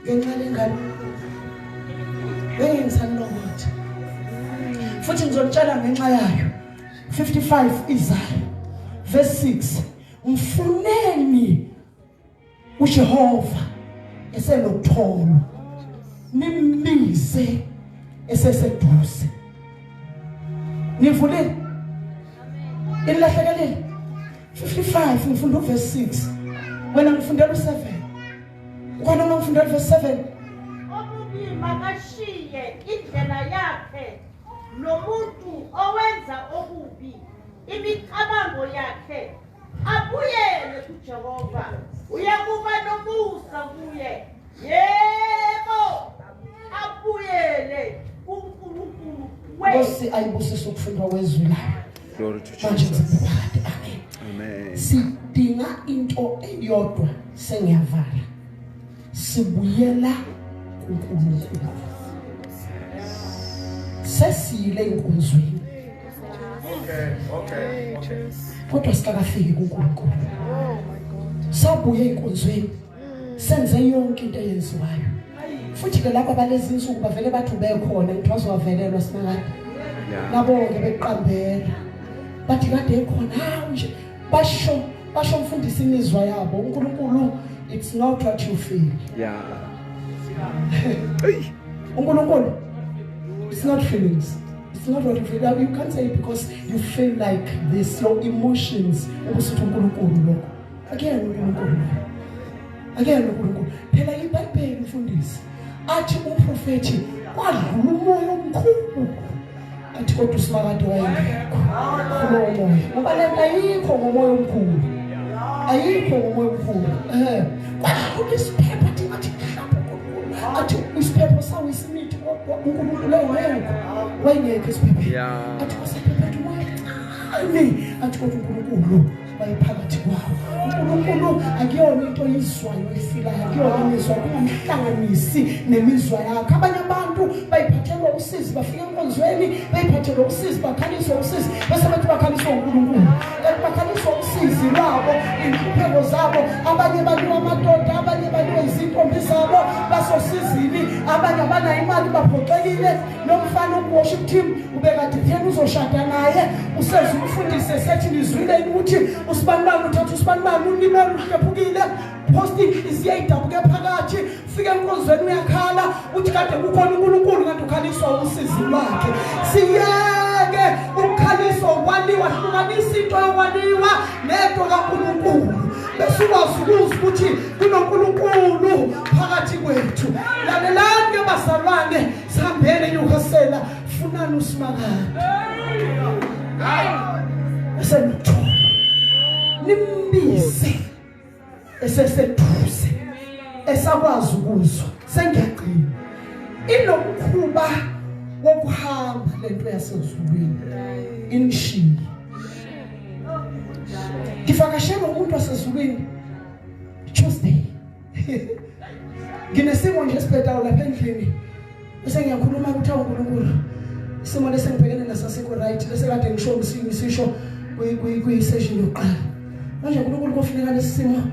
ngenxa lengane bengisanilokotha futhi ngizonitshela ngenxa yayo. 55 Isaiah verse 6 mfuneni uJehova esenokutholwa nimbize eseseduze. Nivulile? Ilahlekelile? 55 ngifunda uverse 6 wena ngifundela u7. Ukhona ngifundela uverse 7. Omubi makashiye indlela yakhe nomuntu owenza okubi imicabango yakhe abuyele kuJehova uyakuba nomusa kuye. Yebo, abuyele kuNkulunkulu wethu. Nkosi ayibusise ukufundwa kwezwi layo. Glory to Jesus. Amen. Amen. Sidinga into eyodwa sengiyavala. Sibuyela kuNkulunkulu. Sesiyile enkonzweni. Okay. Kodwa sikakafiki kuNkulunkulu. Sabuye enkonzweni. Senze yonke into eyenziwayo. Futhi ke lapha balezi insuku bavele bathi ubekhona ngithi wazowavelelwa simakade. Nabo-ke beqambela bathi kade ekhona, hawu nje basho basho mfundisi imizwa yabo. uNkulunkulu, it's not what you feel. uNkulunkulu, it's not feelings, it's not what you feel. You can't say because you feel like this, your emotions, ubusuthi uNkulunkulu lokho. Akuyena uNkulunkulu lokho, akuyena uNkulunkulu. Phela iBhayibheli mfundisi athi umprofethi kwadlula umoya omkhulu, athi kodwa uSimakade wayengekho kulowo moya, ngoba lento ayikho ngomoya omkhulu, ayikho ngomoya omkhulu. Kwadlula isiphepho, athi ngathi mhlawumbe uNkulunkulu, athi isiphepho sawisa imithi, kodwa uNkulunkulu wayengekho, wayengekho esiphepheni. Athi kwasephephetha umoya omncane, athi kodwa uNkulunkulu wayephakathi kwawo. uNkulunkulu akuyona into oyizwayo oyifilayo, akuyona imizwa, kungamhlanganisi nemizwa yakho. Abanye abantu bayiphathelwa usizi, bafika enkonzweni bayiphathelwa usizi, bakhaliswa usizi, bese bathi bakhaliswa uNkulunkulu, kanti bakhaliswa usizi lwabo, inhlupheko zabo. Abanye baliwa amadoda, abanye baliwa izintombi zabo, basosizini, abanye abanayo imali, baphoxekile. Lo mfana uku-worship team ubekade thena uzoshada naye, useze umfundisi esethi nizwile ukuthi usibanibani uthatha usibanibani, ulimele, uhlephukile, post inhliziyo idabuke phakathi, fika enkonzweni uyakhala uthi kade kukhona uNkulunkulu, kanti ukhaliswa usizi lwakhe. Siyeke ukukhaliswa ukwaliwa, hlukanisa into yokwaliwa nento kaNkulunkulu, bese ukwazi ukuzwa ukuthi kunoNkulunkulu phakathi kwethu. Lalelani ke bazalwane, sihambele eNewcastle, funani uSimakade esenokuthola, nimbize eseseduze, esakwazi ukuzwa. Sengiyagcina, inomkhuba wokuhamba lento yasezulwini inishiye. Ngivakashelwa umuntu wasezulwini Tuesday, nginesimo nje esibhedayo lapha endlini, bese ngiyakhuluma ukuthi uNkulunkulu, isimo lesengibhekene naso asikho right, bese kade ngisho ngisisho kwi-session yokuqala. Manje uNkulunkulu kofuneka lesi simo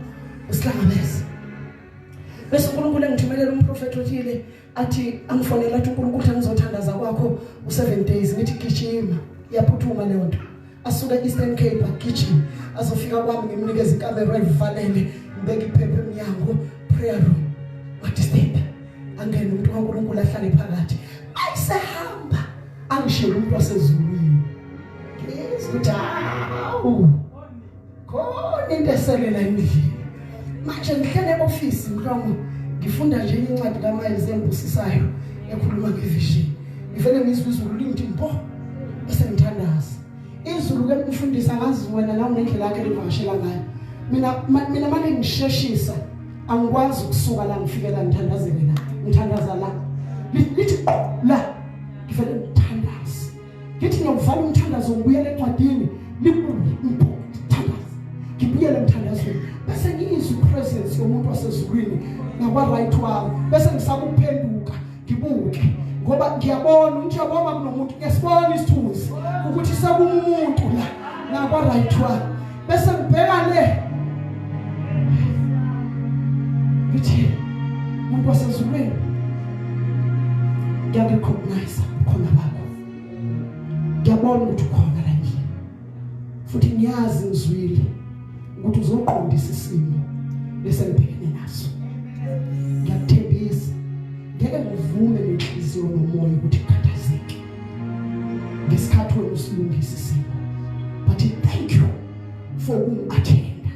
usihlangabeze. Bese uNkulunkulu engithumelela umprofeti othile, athi angifonela, athi uNkulunkulu uthi angizothandaza kwakho u7 days. Ngithi gijima, iyaphuthuma leyo nto. Asuke e-Eastern Cape, agijima azofika kwami, ngimnikeza ikamera, ayivalele, ngibeke iphepha emnyango prayer room, wathi step angene umuntu kaNkulunkulu ahlale phakathi. Ayisehamba angishele umuntu wasezulwini, ngizwe ukuthi hawu, khona into eselela endlini. Manje ngihlele e-office mhlongo, ngifunda nje incwadi kaMiles engibusisayo ekhuluma ngevision, ngivele ngizwe izulu lingithi mpo, bese ngithandaza. Izulu ke mfundisi, angazi wena la unendlela yakhe livakashela ngayo. Mina manje ngisheshisa, angikwazi ukusuka la ngifike la ngithandazele la, ngithandaza la, lithi la, ngivele ngithandaze, ngithi ngiyovala umthandazo, ngibuyele encwadini, libuye mpo, thandaza, ngibuyele emthandazweni, bese ngiyizwa ipresence yomuntu wasezulwini ngakwa right wami, bese ngisakuphenduka ngibuke, ngoba ngiyabona ukuthi uyabona kunomuntu, ngiyasibona isithunzi ukuthi sekumuntu la ngakwa right wami, bese ngibheka le, ngithi umuntu wasezulwini, ngiyakurecognize ubukhona bakho, ngiyabona ukuthi ukhona la endlini, futhi ngiyazi, ngizwile ukuthi uzoqondisa isimo lesengibhekene naso. Ngiyakuthembisa, ngeke ngivume nenhliziyo nomoya ukuthi kukhathazeke ngesikhathi wena usilungisa isimo, but thank you for ukungi-attenda.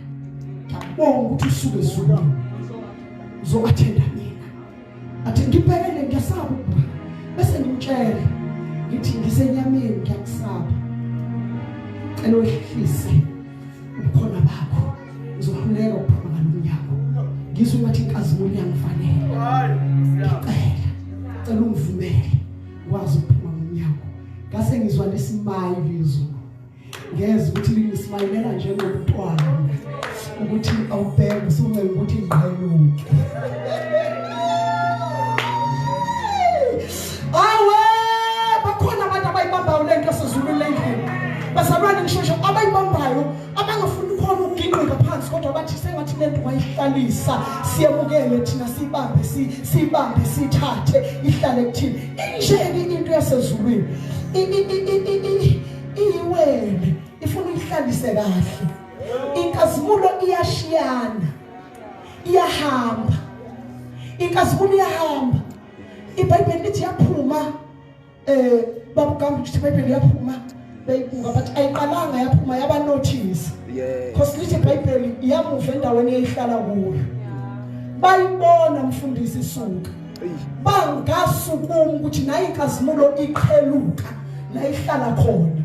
Ngiyabonga ukuthi usuke ezulwini uzo-attenda mina. Athi ngibhekele, ngiyasaba ukuba, bese ngimtshele ngithi ngisenyameni, ngiyakusaba, cela wehlise ubukhona bakho, ngizohluleka ukuphuma ngalomnyango, ngizwe ngathi inkazimulo iyangifanela, ngicela cela ungivumele ngikwazi ukuphuma ngomnyango. Ngase ngizwa lesimayile izulu, ngeza ukuthi lingismayilela njengomntwana, ukuthi awubheke usuncenga ukuthi ngiqhenyuke. Awe, bakhona abantu abayibambayo lento yasezulwini lendlini, bazalwane, ngisheshe abayibambayo, abangafuni khona ukuginqika phansi, kodwa bathi sengathi lento. mayihlalisa siyemukele thina sibambe sibambe sithathe ihlale kuthina. Injeni into yasezulwini iwele ifuna uyihlalise kahle. Inkazimulo iyashiyana, iyahamba. Inkazimulo iyahamba. IBhayibheli lithi yaphuma babukambi ukuthi iBhayibheli yaphuma beyibuka but ayiqalanga yaphuma yaba notice. Because lithi iBhayibheli iyamuva endaweni eyihlala kuyo. Bayibona mfundisi isuka. Bangasukuma ukuthi nayi inkazimulo iqheluka la ihlala khona.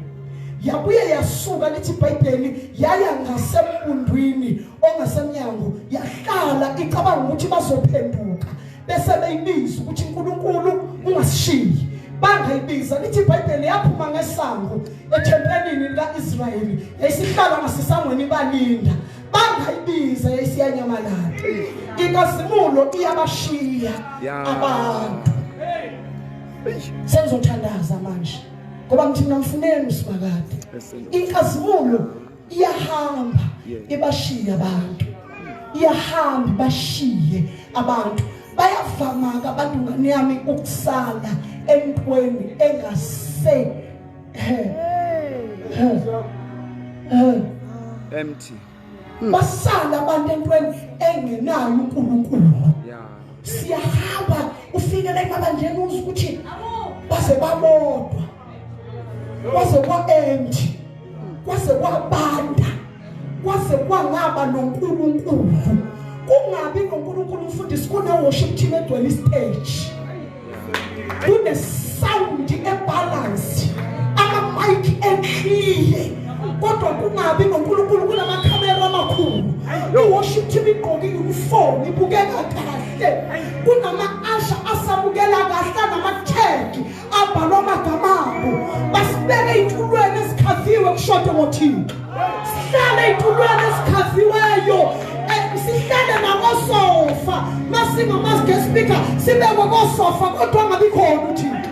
Yabuye yasuka lithi iBhayibheli yaya ngasembundwini ongasemnyango yahlala icabanga ukuthi bazophenduka bese beyibiza ukuthi uNkulunkulu ungasishiyi. Bangayibiza lithi iBhayibheli yaphuma ngesango ethempelini likaIsrayeli yayisihlala ngasesangweni balinda. Bangayibiza yayisiyanyamalala. Inkazimulo iyabashiya abantu. Sengizothandaza manje ngoba ngithi mina mfuneni uSimakade. Inkazimulo iyahamba ibashiya abantu, iyahamba ibashiye abantu. Bayavama-ke abantu ngane yami ukusala entweni engase empty. Basala abantu entweni engenayo uNkulunkulu. Siyahamba ufike la emabandleni uzwe ukuthi baze babodwa, kwaze kwa-empty, kwaze kwabanda, kwaze kwangaba noNkulunkulu. Kungabi noNkulunkulu mfundisi, kune-worship team egcwele istage, kune-sound ebalance, ama-mic eclear, kodwa kungabi noNkulunkulu. Kunamakhamera amakhulu, i-worship team igqoke i-uniform ibukeka kahle, kunama-asha asabukela kahle, anama-tag abhalwa amagama abo. Basibeke ey'tulweni ezikhaviwe kushode ngoThixo. Sihlale ey'tulweni ezikhaviweyo, sihlale nakosofa, masingama-guest speaker sibekwe kosofa, kodwa angabi khona uThixo,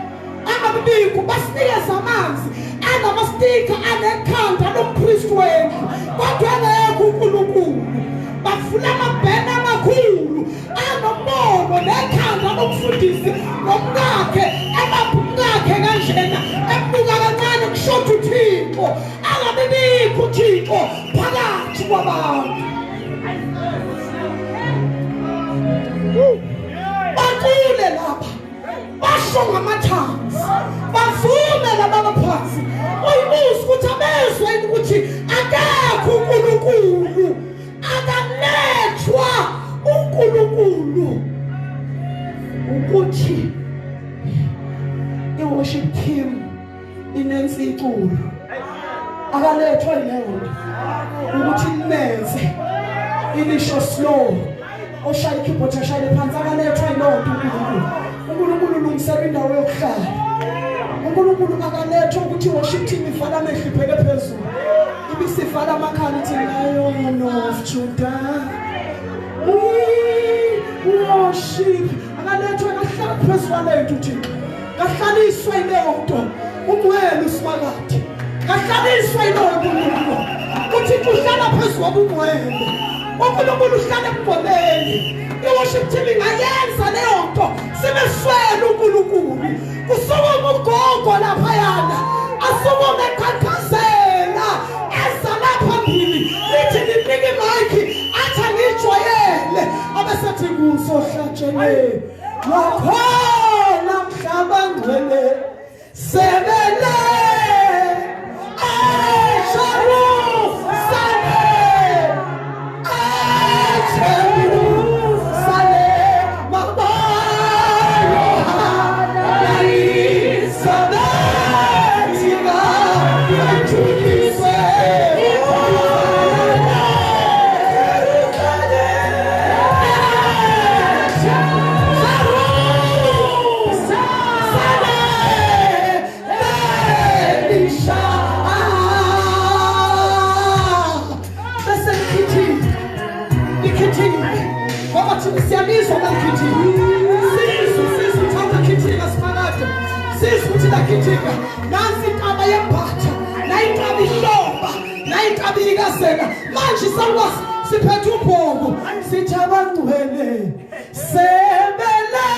angabibikho. Basinikeze amanzi anamastika anekhanda lompristi wendlu, kodwa engekho uNkulunkulu. Bafuna amabhena amakhulu anombono nekhanda lomfundisi nomkakhe ebabumkakhe kanjena ebuka kancane kushoda uThixo. Angabibikho uThixo phakathi kwabantu. Bacule lapha basho ngamathansi, bavume laba baphansi. Uyibuza ukuthi abezwe yini ukuthi akekho uNkulunkulu, akalethwa uNkulunkulu. Ukuthi i-worship team inensiculo, akalethwa yileyo nto ukuthi imenze ilisho slow, oshaya i-keyboard ashayele phansi, akalethwa yileyo nto uNkulunkulu. uNkulunkulu ulungisela indawo yokuhlala. uNkulunkulu akalethwa ukuthi i-worship team ivala amehlo ibheke phezulu, ibisivala amakhala ithi Lion of Judah we worship. Akalethwa, kahlala phezu kwalento uThixo, kahlaliswe yileyo nto. Ungcwele uSimakade, kahlaliswe yiloyo uNkulunkulu. UThixo uhlala phezu kwabungcwele, uNkulunkulu uhlala ebugomeni. I-worship team ingayenza leyo nto sibeswele uNkulunkulu. Kusukuma ugogo laphayana asukume eqhaqhazela eza lapha phambili, lithi nginike imayikhi athi angiyijwayele, abesethi kusohlatshele wakhona mhlaba ngcwele sebele Nansi intaba yembatha, nayintaba ihloba, nayintaba ikazela. Manje salukwazi siphethe ubhongo. Ingcwele sebele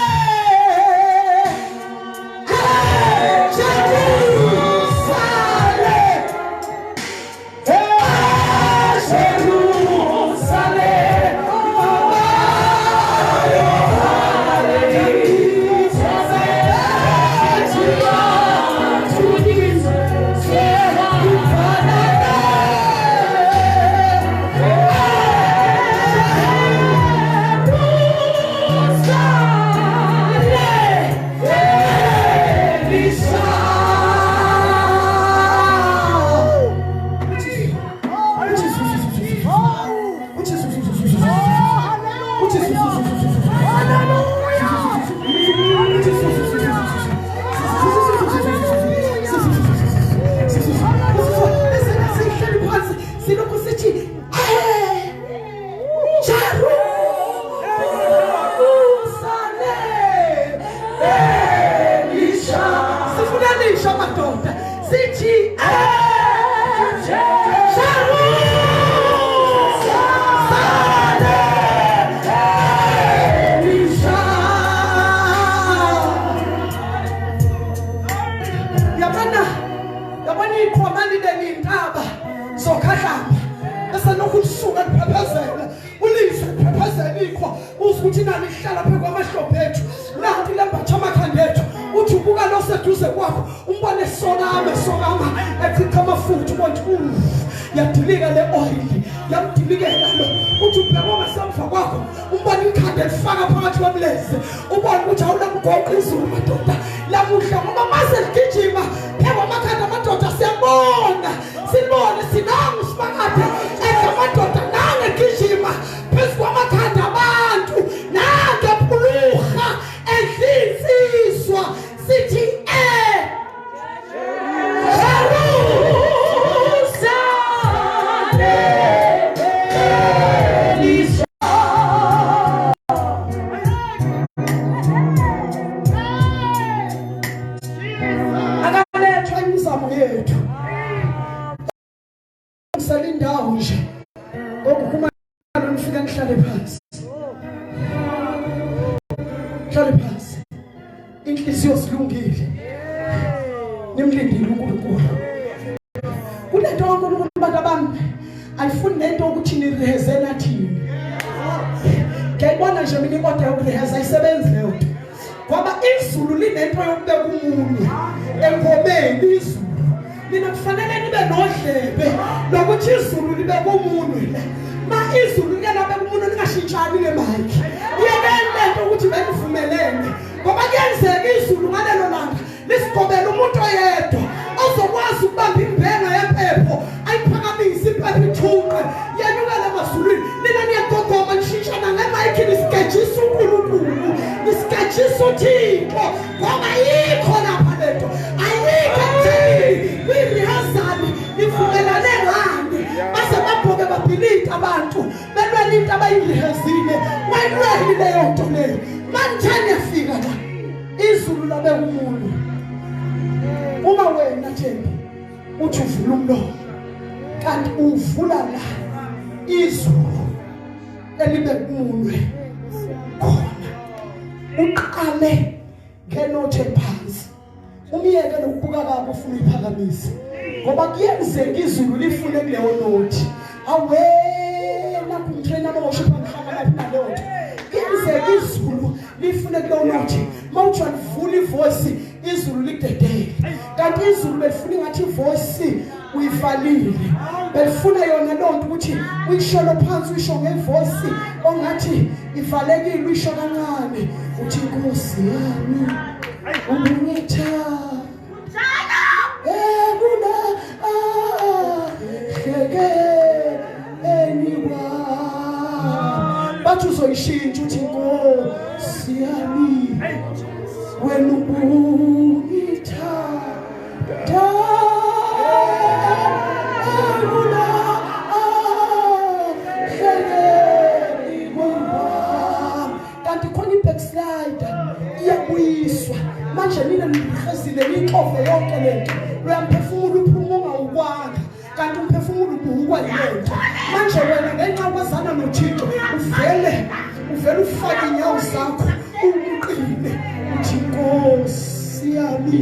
Uvela ufake inyawo zakho uqine uthi Nkosi yami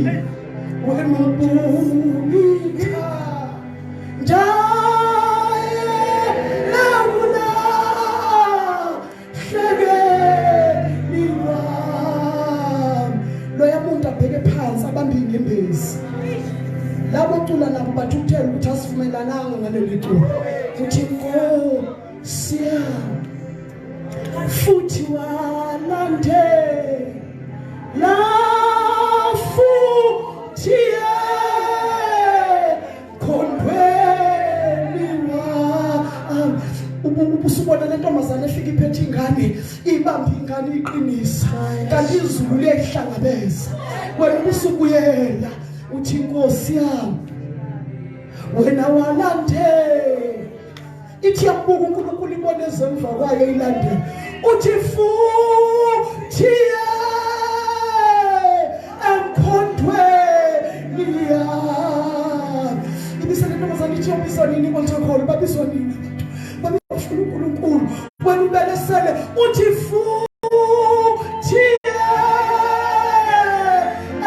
wena ubungitha njaye lakula hlekeni lwami. Loya muntu abheke phansi abambe inyembezi. Labo cula nabo bathukuthela ukuthi asivumelananga ngaleli culo. Uthi Nkosi yami futhi walande la futhi khondweni wami. Ubusubona le ntombazane efika iphethe ingane, ibambe ingane iqinisa, kanti izulu liyayihlangabeza. Wena ubusubuyela uthi Nkosi yami wena walande. Ithi yabuka uNkulunkulu ibone ezemva kwayo ilandela. Uthi futhi emkhondweni yami. Ibisele intombazane ithi yabizwa nini i-altar call, babizwa nini abantu, babizwa uNkulunkulu. Wena ubelesele uthi futhi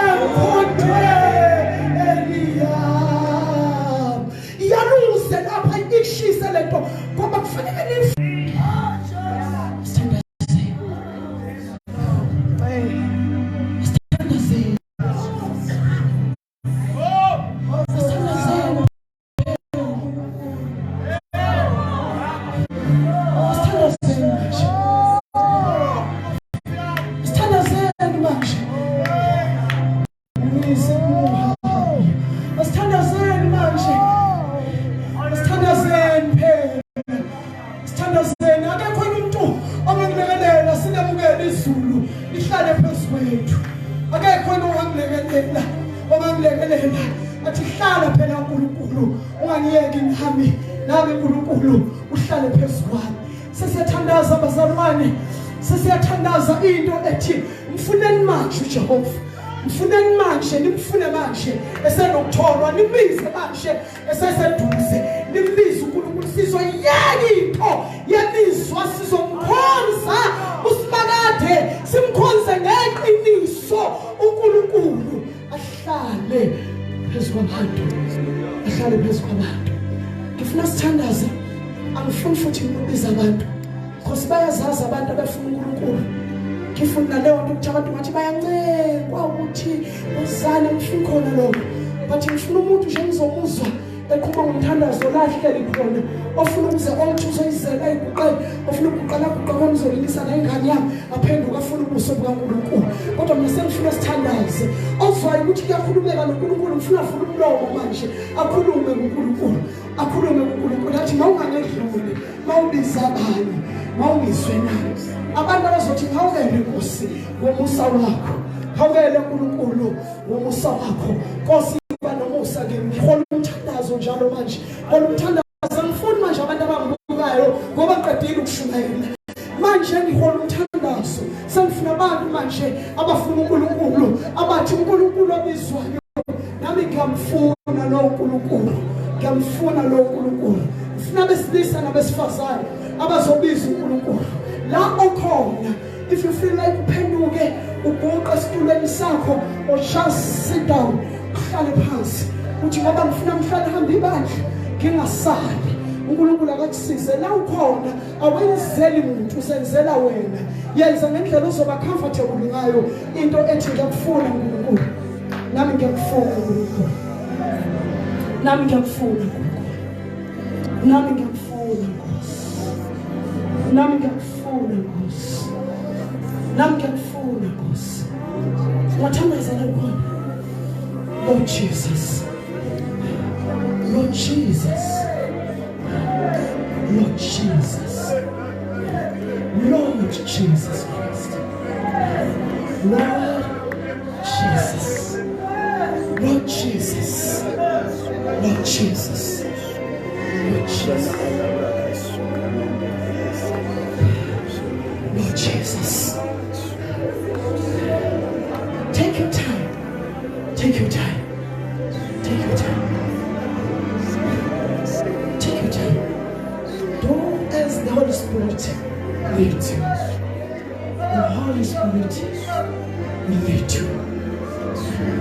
emkhondweni yami. Yaluze lapha ishise lento ngoba kufanele sithandazeni manje. Asithandazeni manje, asithandazeni phela, sithandazeni. Akekho umuntu ongakulekelela silemukele izulu lihlale phezu kwethu. Akekho ongangilekelela, ongangilekelela athi hlala phela uNkulunkulu, ungangiyeki nami, nami uNkulunkulu uhlale phezu kwami. Sesiyathandaza bazalwane, sesiyathandaza into ethi mfuneni manje uJehova, mfuneni manje, nimfune manje esenokutholwa, nimbize manje eseseduze, nimbize uNkulunkulu. Sizoyeka into yemizwa, sizomkhonza uSimakade, simkhonze ngeqiniso uNkulunkulu. Ahlale phezu kwabantu, ahlale phezu kwabantu. Ngifuna sithandaze, angifuni futhi ngikubiza abantu because bayazazi abantu abafuna uNkulunkulu. Ngifuna naleyo nto ukuthi abantu ngathi bayancengwa ukuthi uzane, ngifuna khona lokho, but ngifuna umuntu nje ngizomuzwa eqhuma ngomthandazo la ahleli khona, ofuna ukuze othi uzoyizela iguqele, ofuna ukuqala guqa kwamzolilisa nengane yami, aphenduka afuna ubuso bukaNkulunkulu. Kodwa mina sengifuna sithandaze, ozwayo ukuthi kuyakhulumeka noNkulunkulu, ngifuna avule umlomo manje akhulume kuNkulunkulu, akhulume kuNkulunkulu athi mawungangedluli, mawubiza abanye, mawungizwe nami. Abantu abazothi ngawukele Nkosi ngomusa wakho, ngawukele uNkulunkulu ngomusa wakho, Nkosi iba nomusa kimi. Ngihola umthandazo njalo manje, hola umthandazo. Angifuni manje abantu abangibukayo ngoba ngiqedile ukushumayela. Manje ngihola umthandazo, sengifuna abantu manje abafuna uNkulunkulu, abathi uNkulunkulu obizwayo nami ngiyamfuna lo uNkulunkulu, ngiyamfuna lo uNkulunkulu. Ngifuna abesilisa nabesifazane abazobiza uNkulunkulu la okhona. If you feel like uphenduke uguqe esitulweni sakho or just sit down, uhlale phansi uthi ngoba ngifuna ngihlale hamba ibandla ngingasali. uNkulunkulu akakusize la ukhona, awenzeli muntu, usenzela wena. Yenza ngendlela ozoba comfortable ngayo into ethi ngiyakufuna uNkulunkulu, nami ngiyakufuna uNkulunkulu, nami ngiyakufuna uNkulunkulu, nami ngiyakufuna Nkosi, nami ngiyakufuna Nkosi, nami ngiyakufuna Nkosi. Wathandaza la khona. Lord Jesus, Lord Jesus, Lord Jesus, Lord Jesus Christ, Lord Jesus, Lord Jesus, Lord Jesus, Lord Jesus, Lord Jesus. Take your time, take your time, take your time, take your time. Do as the Holy Spirit leads you. The Holy Spirit will lead you.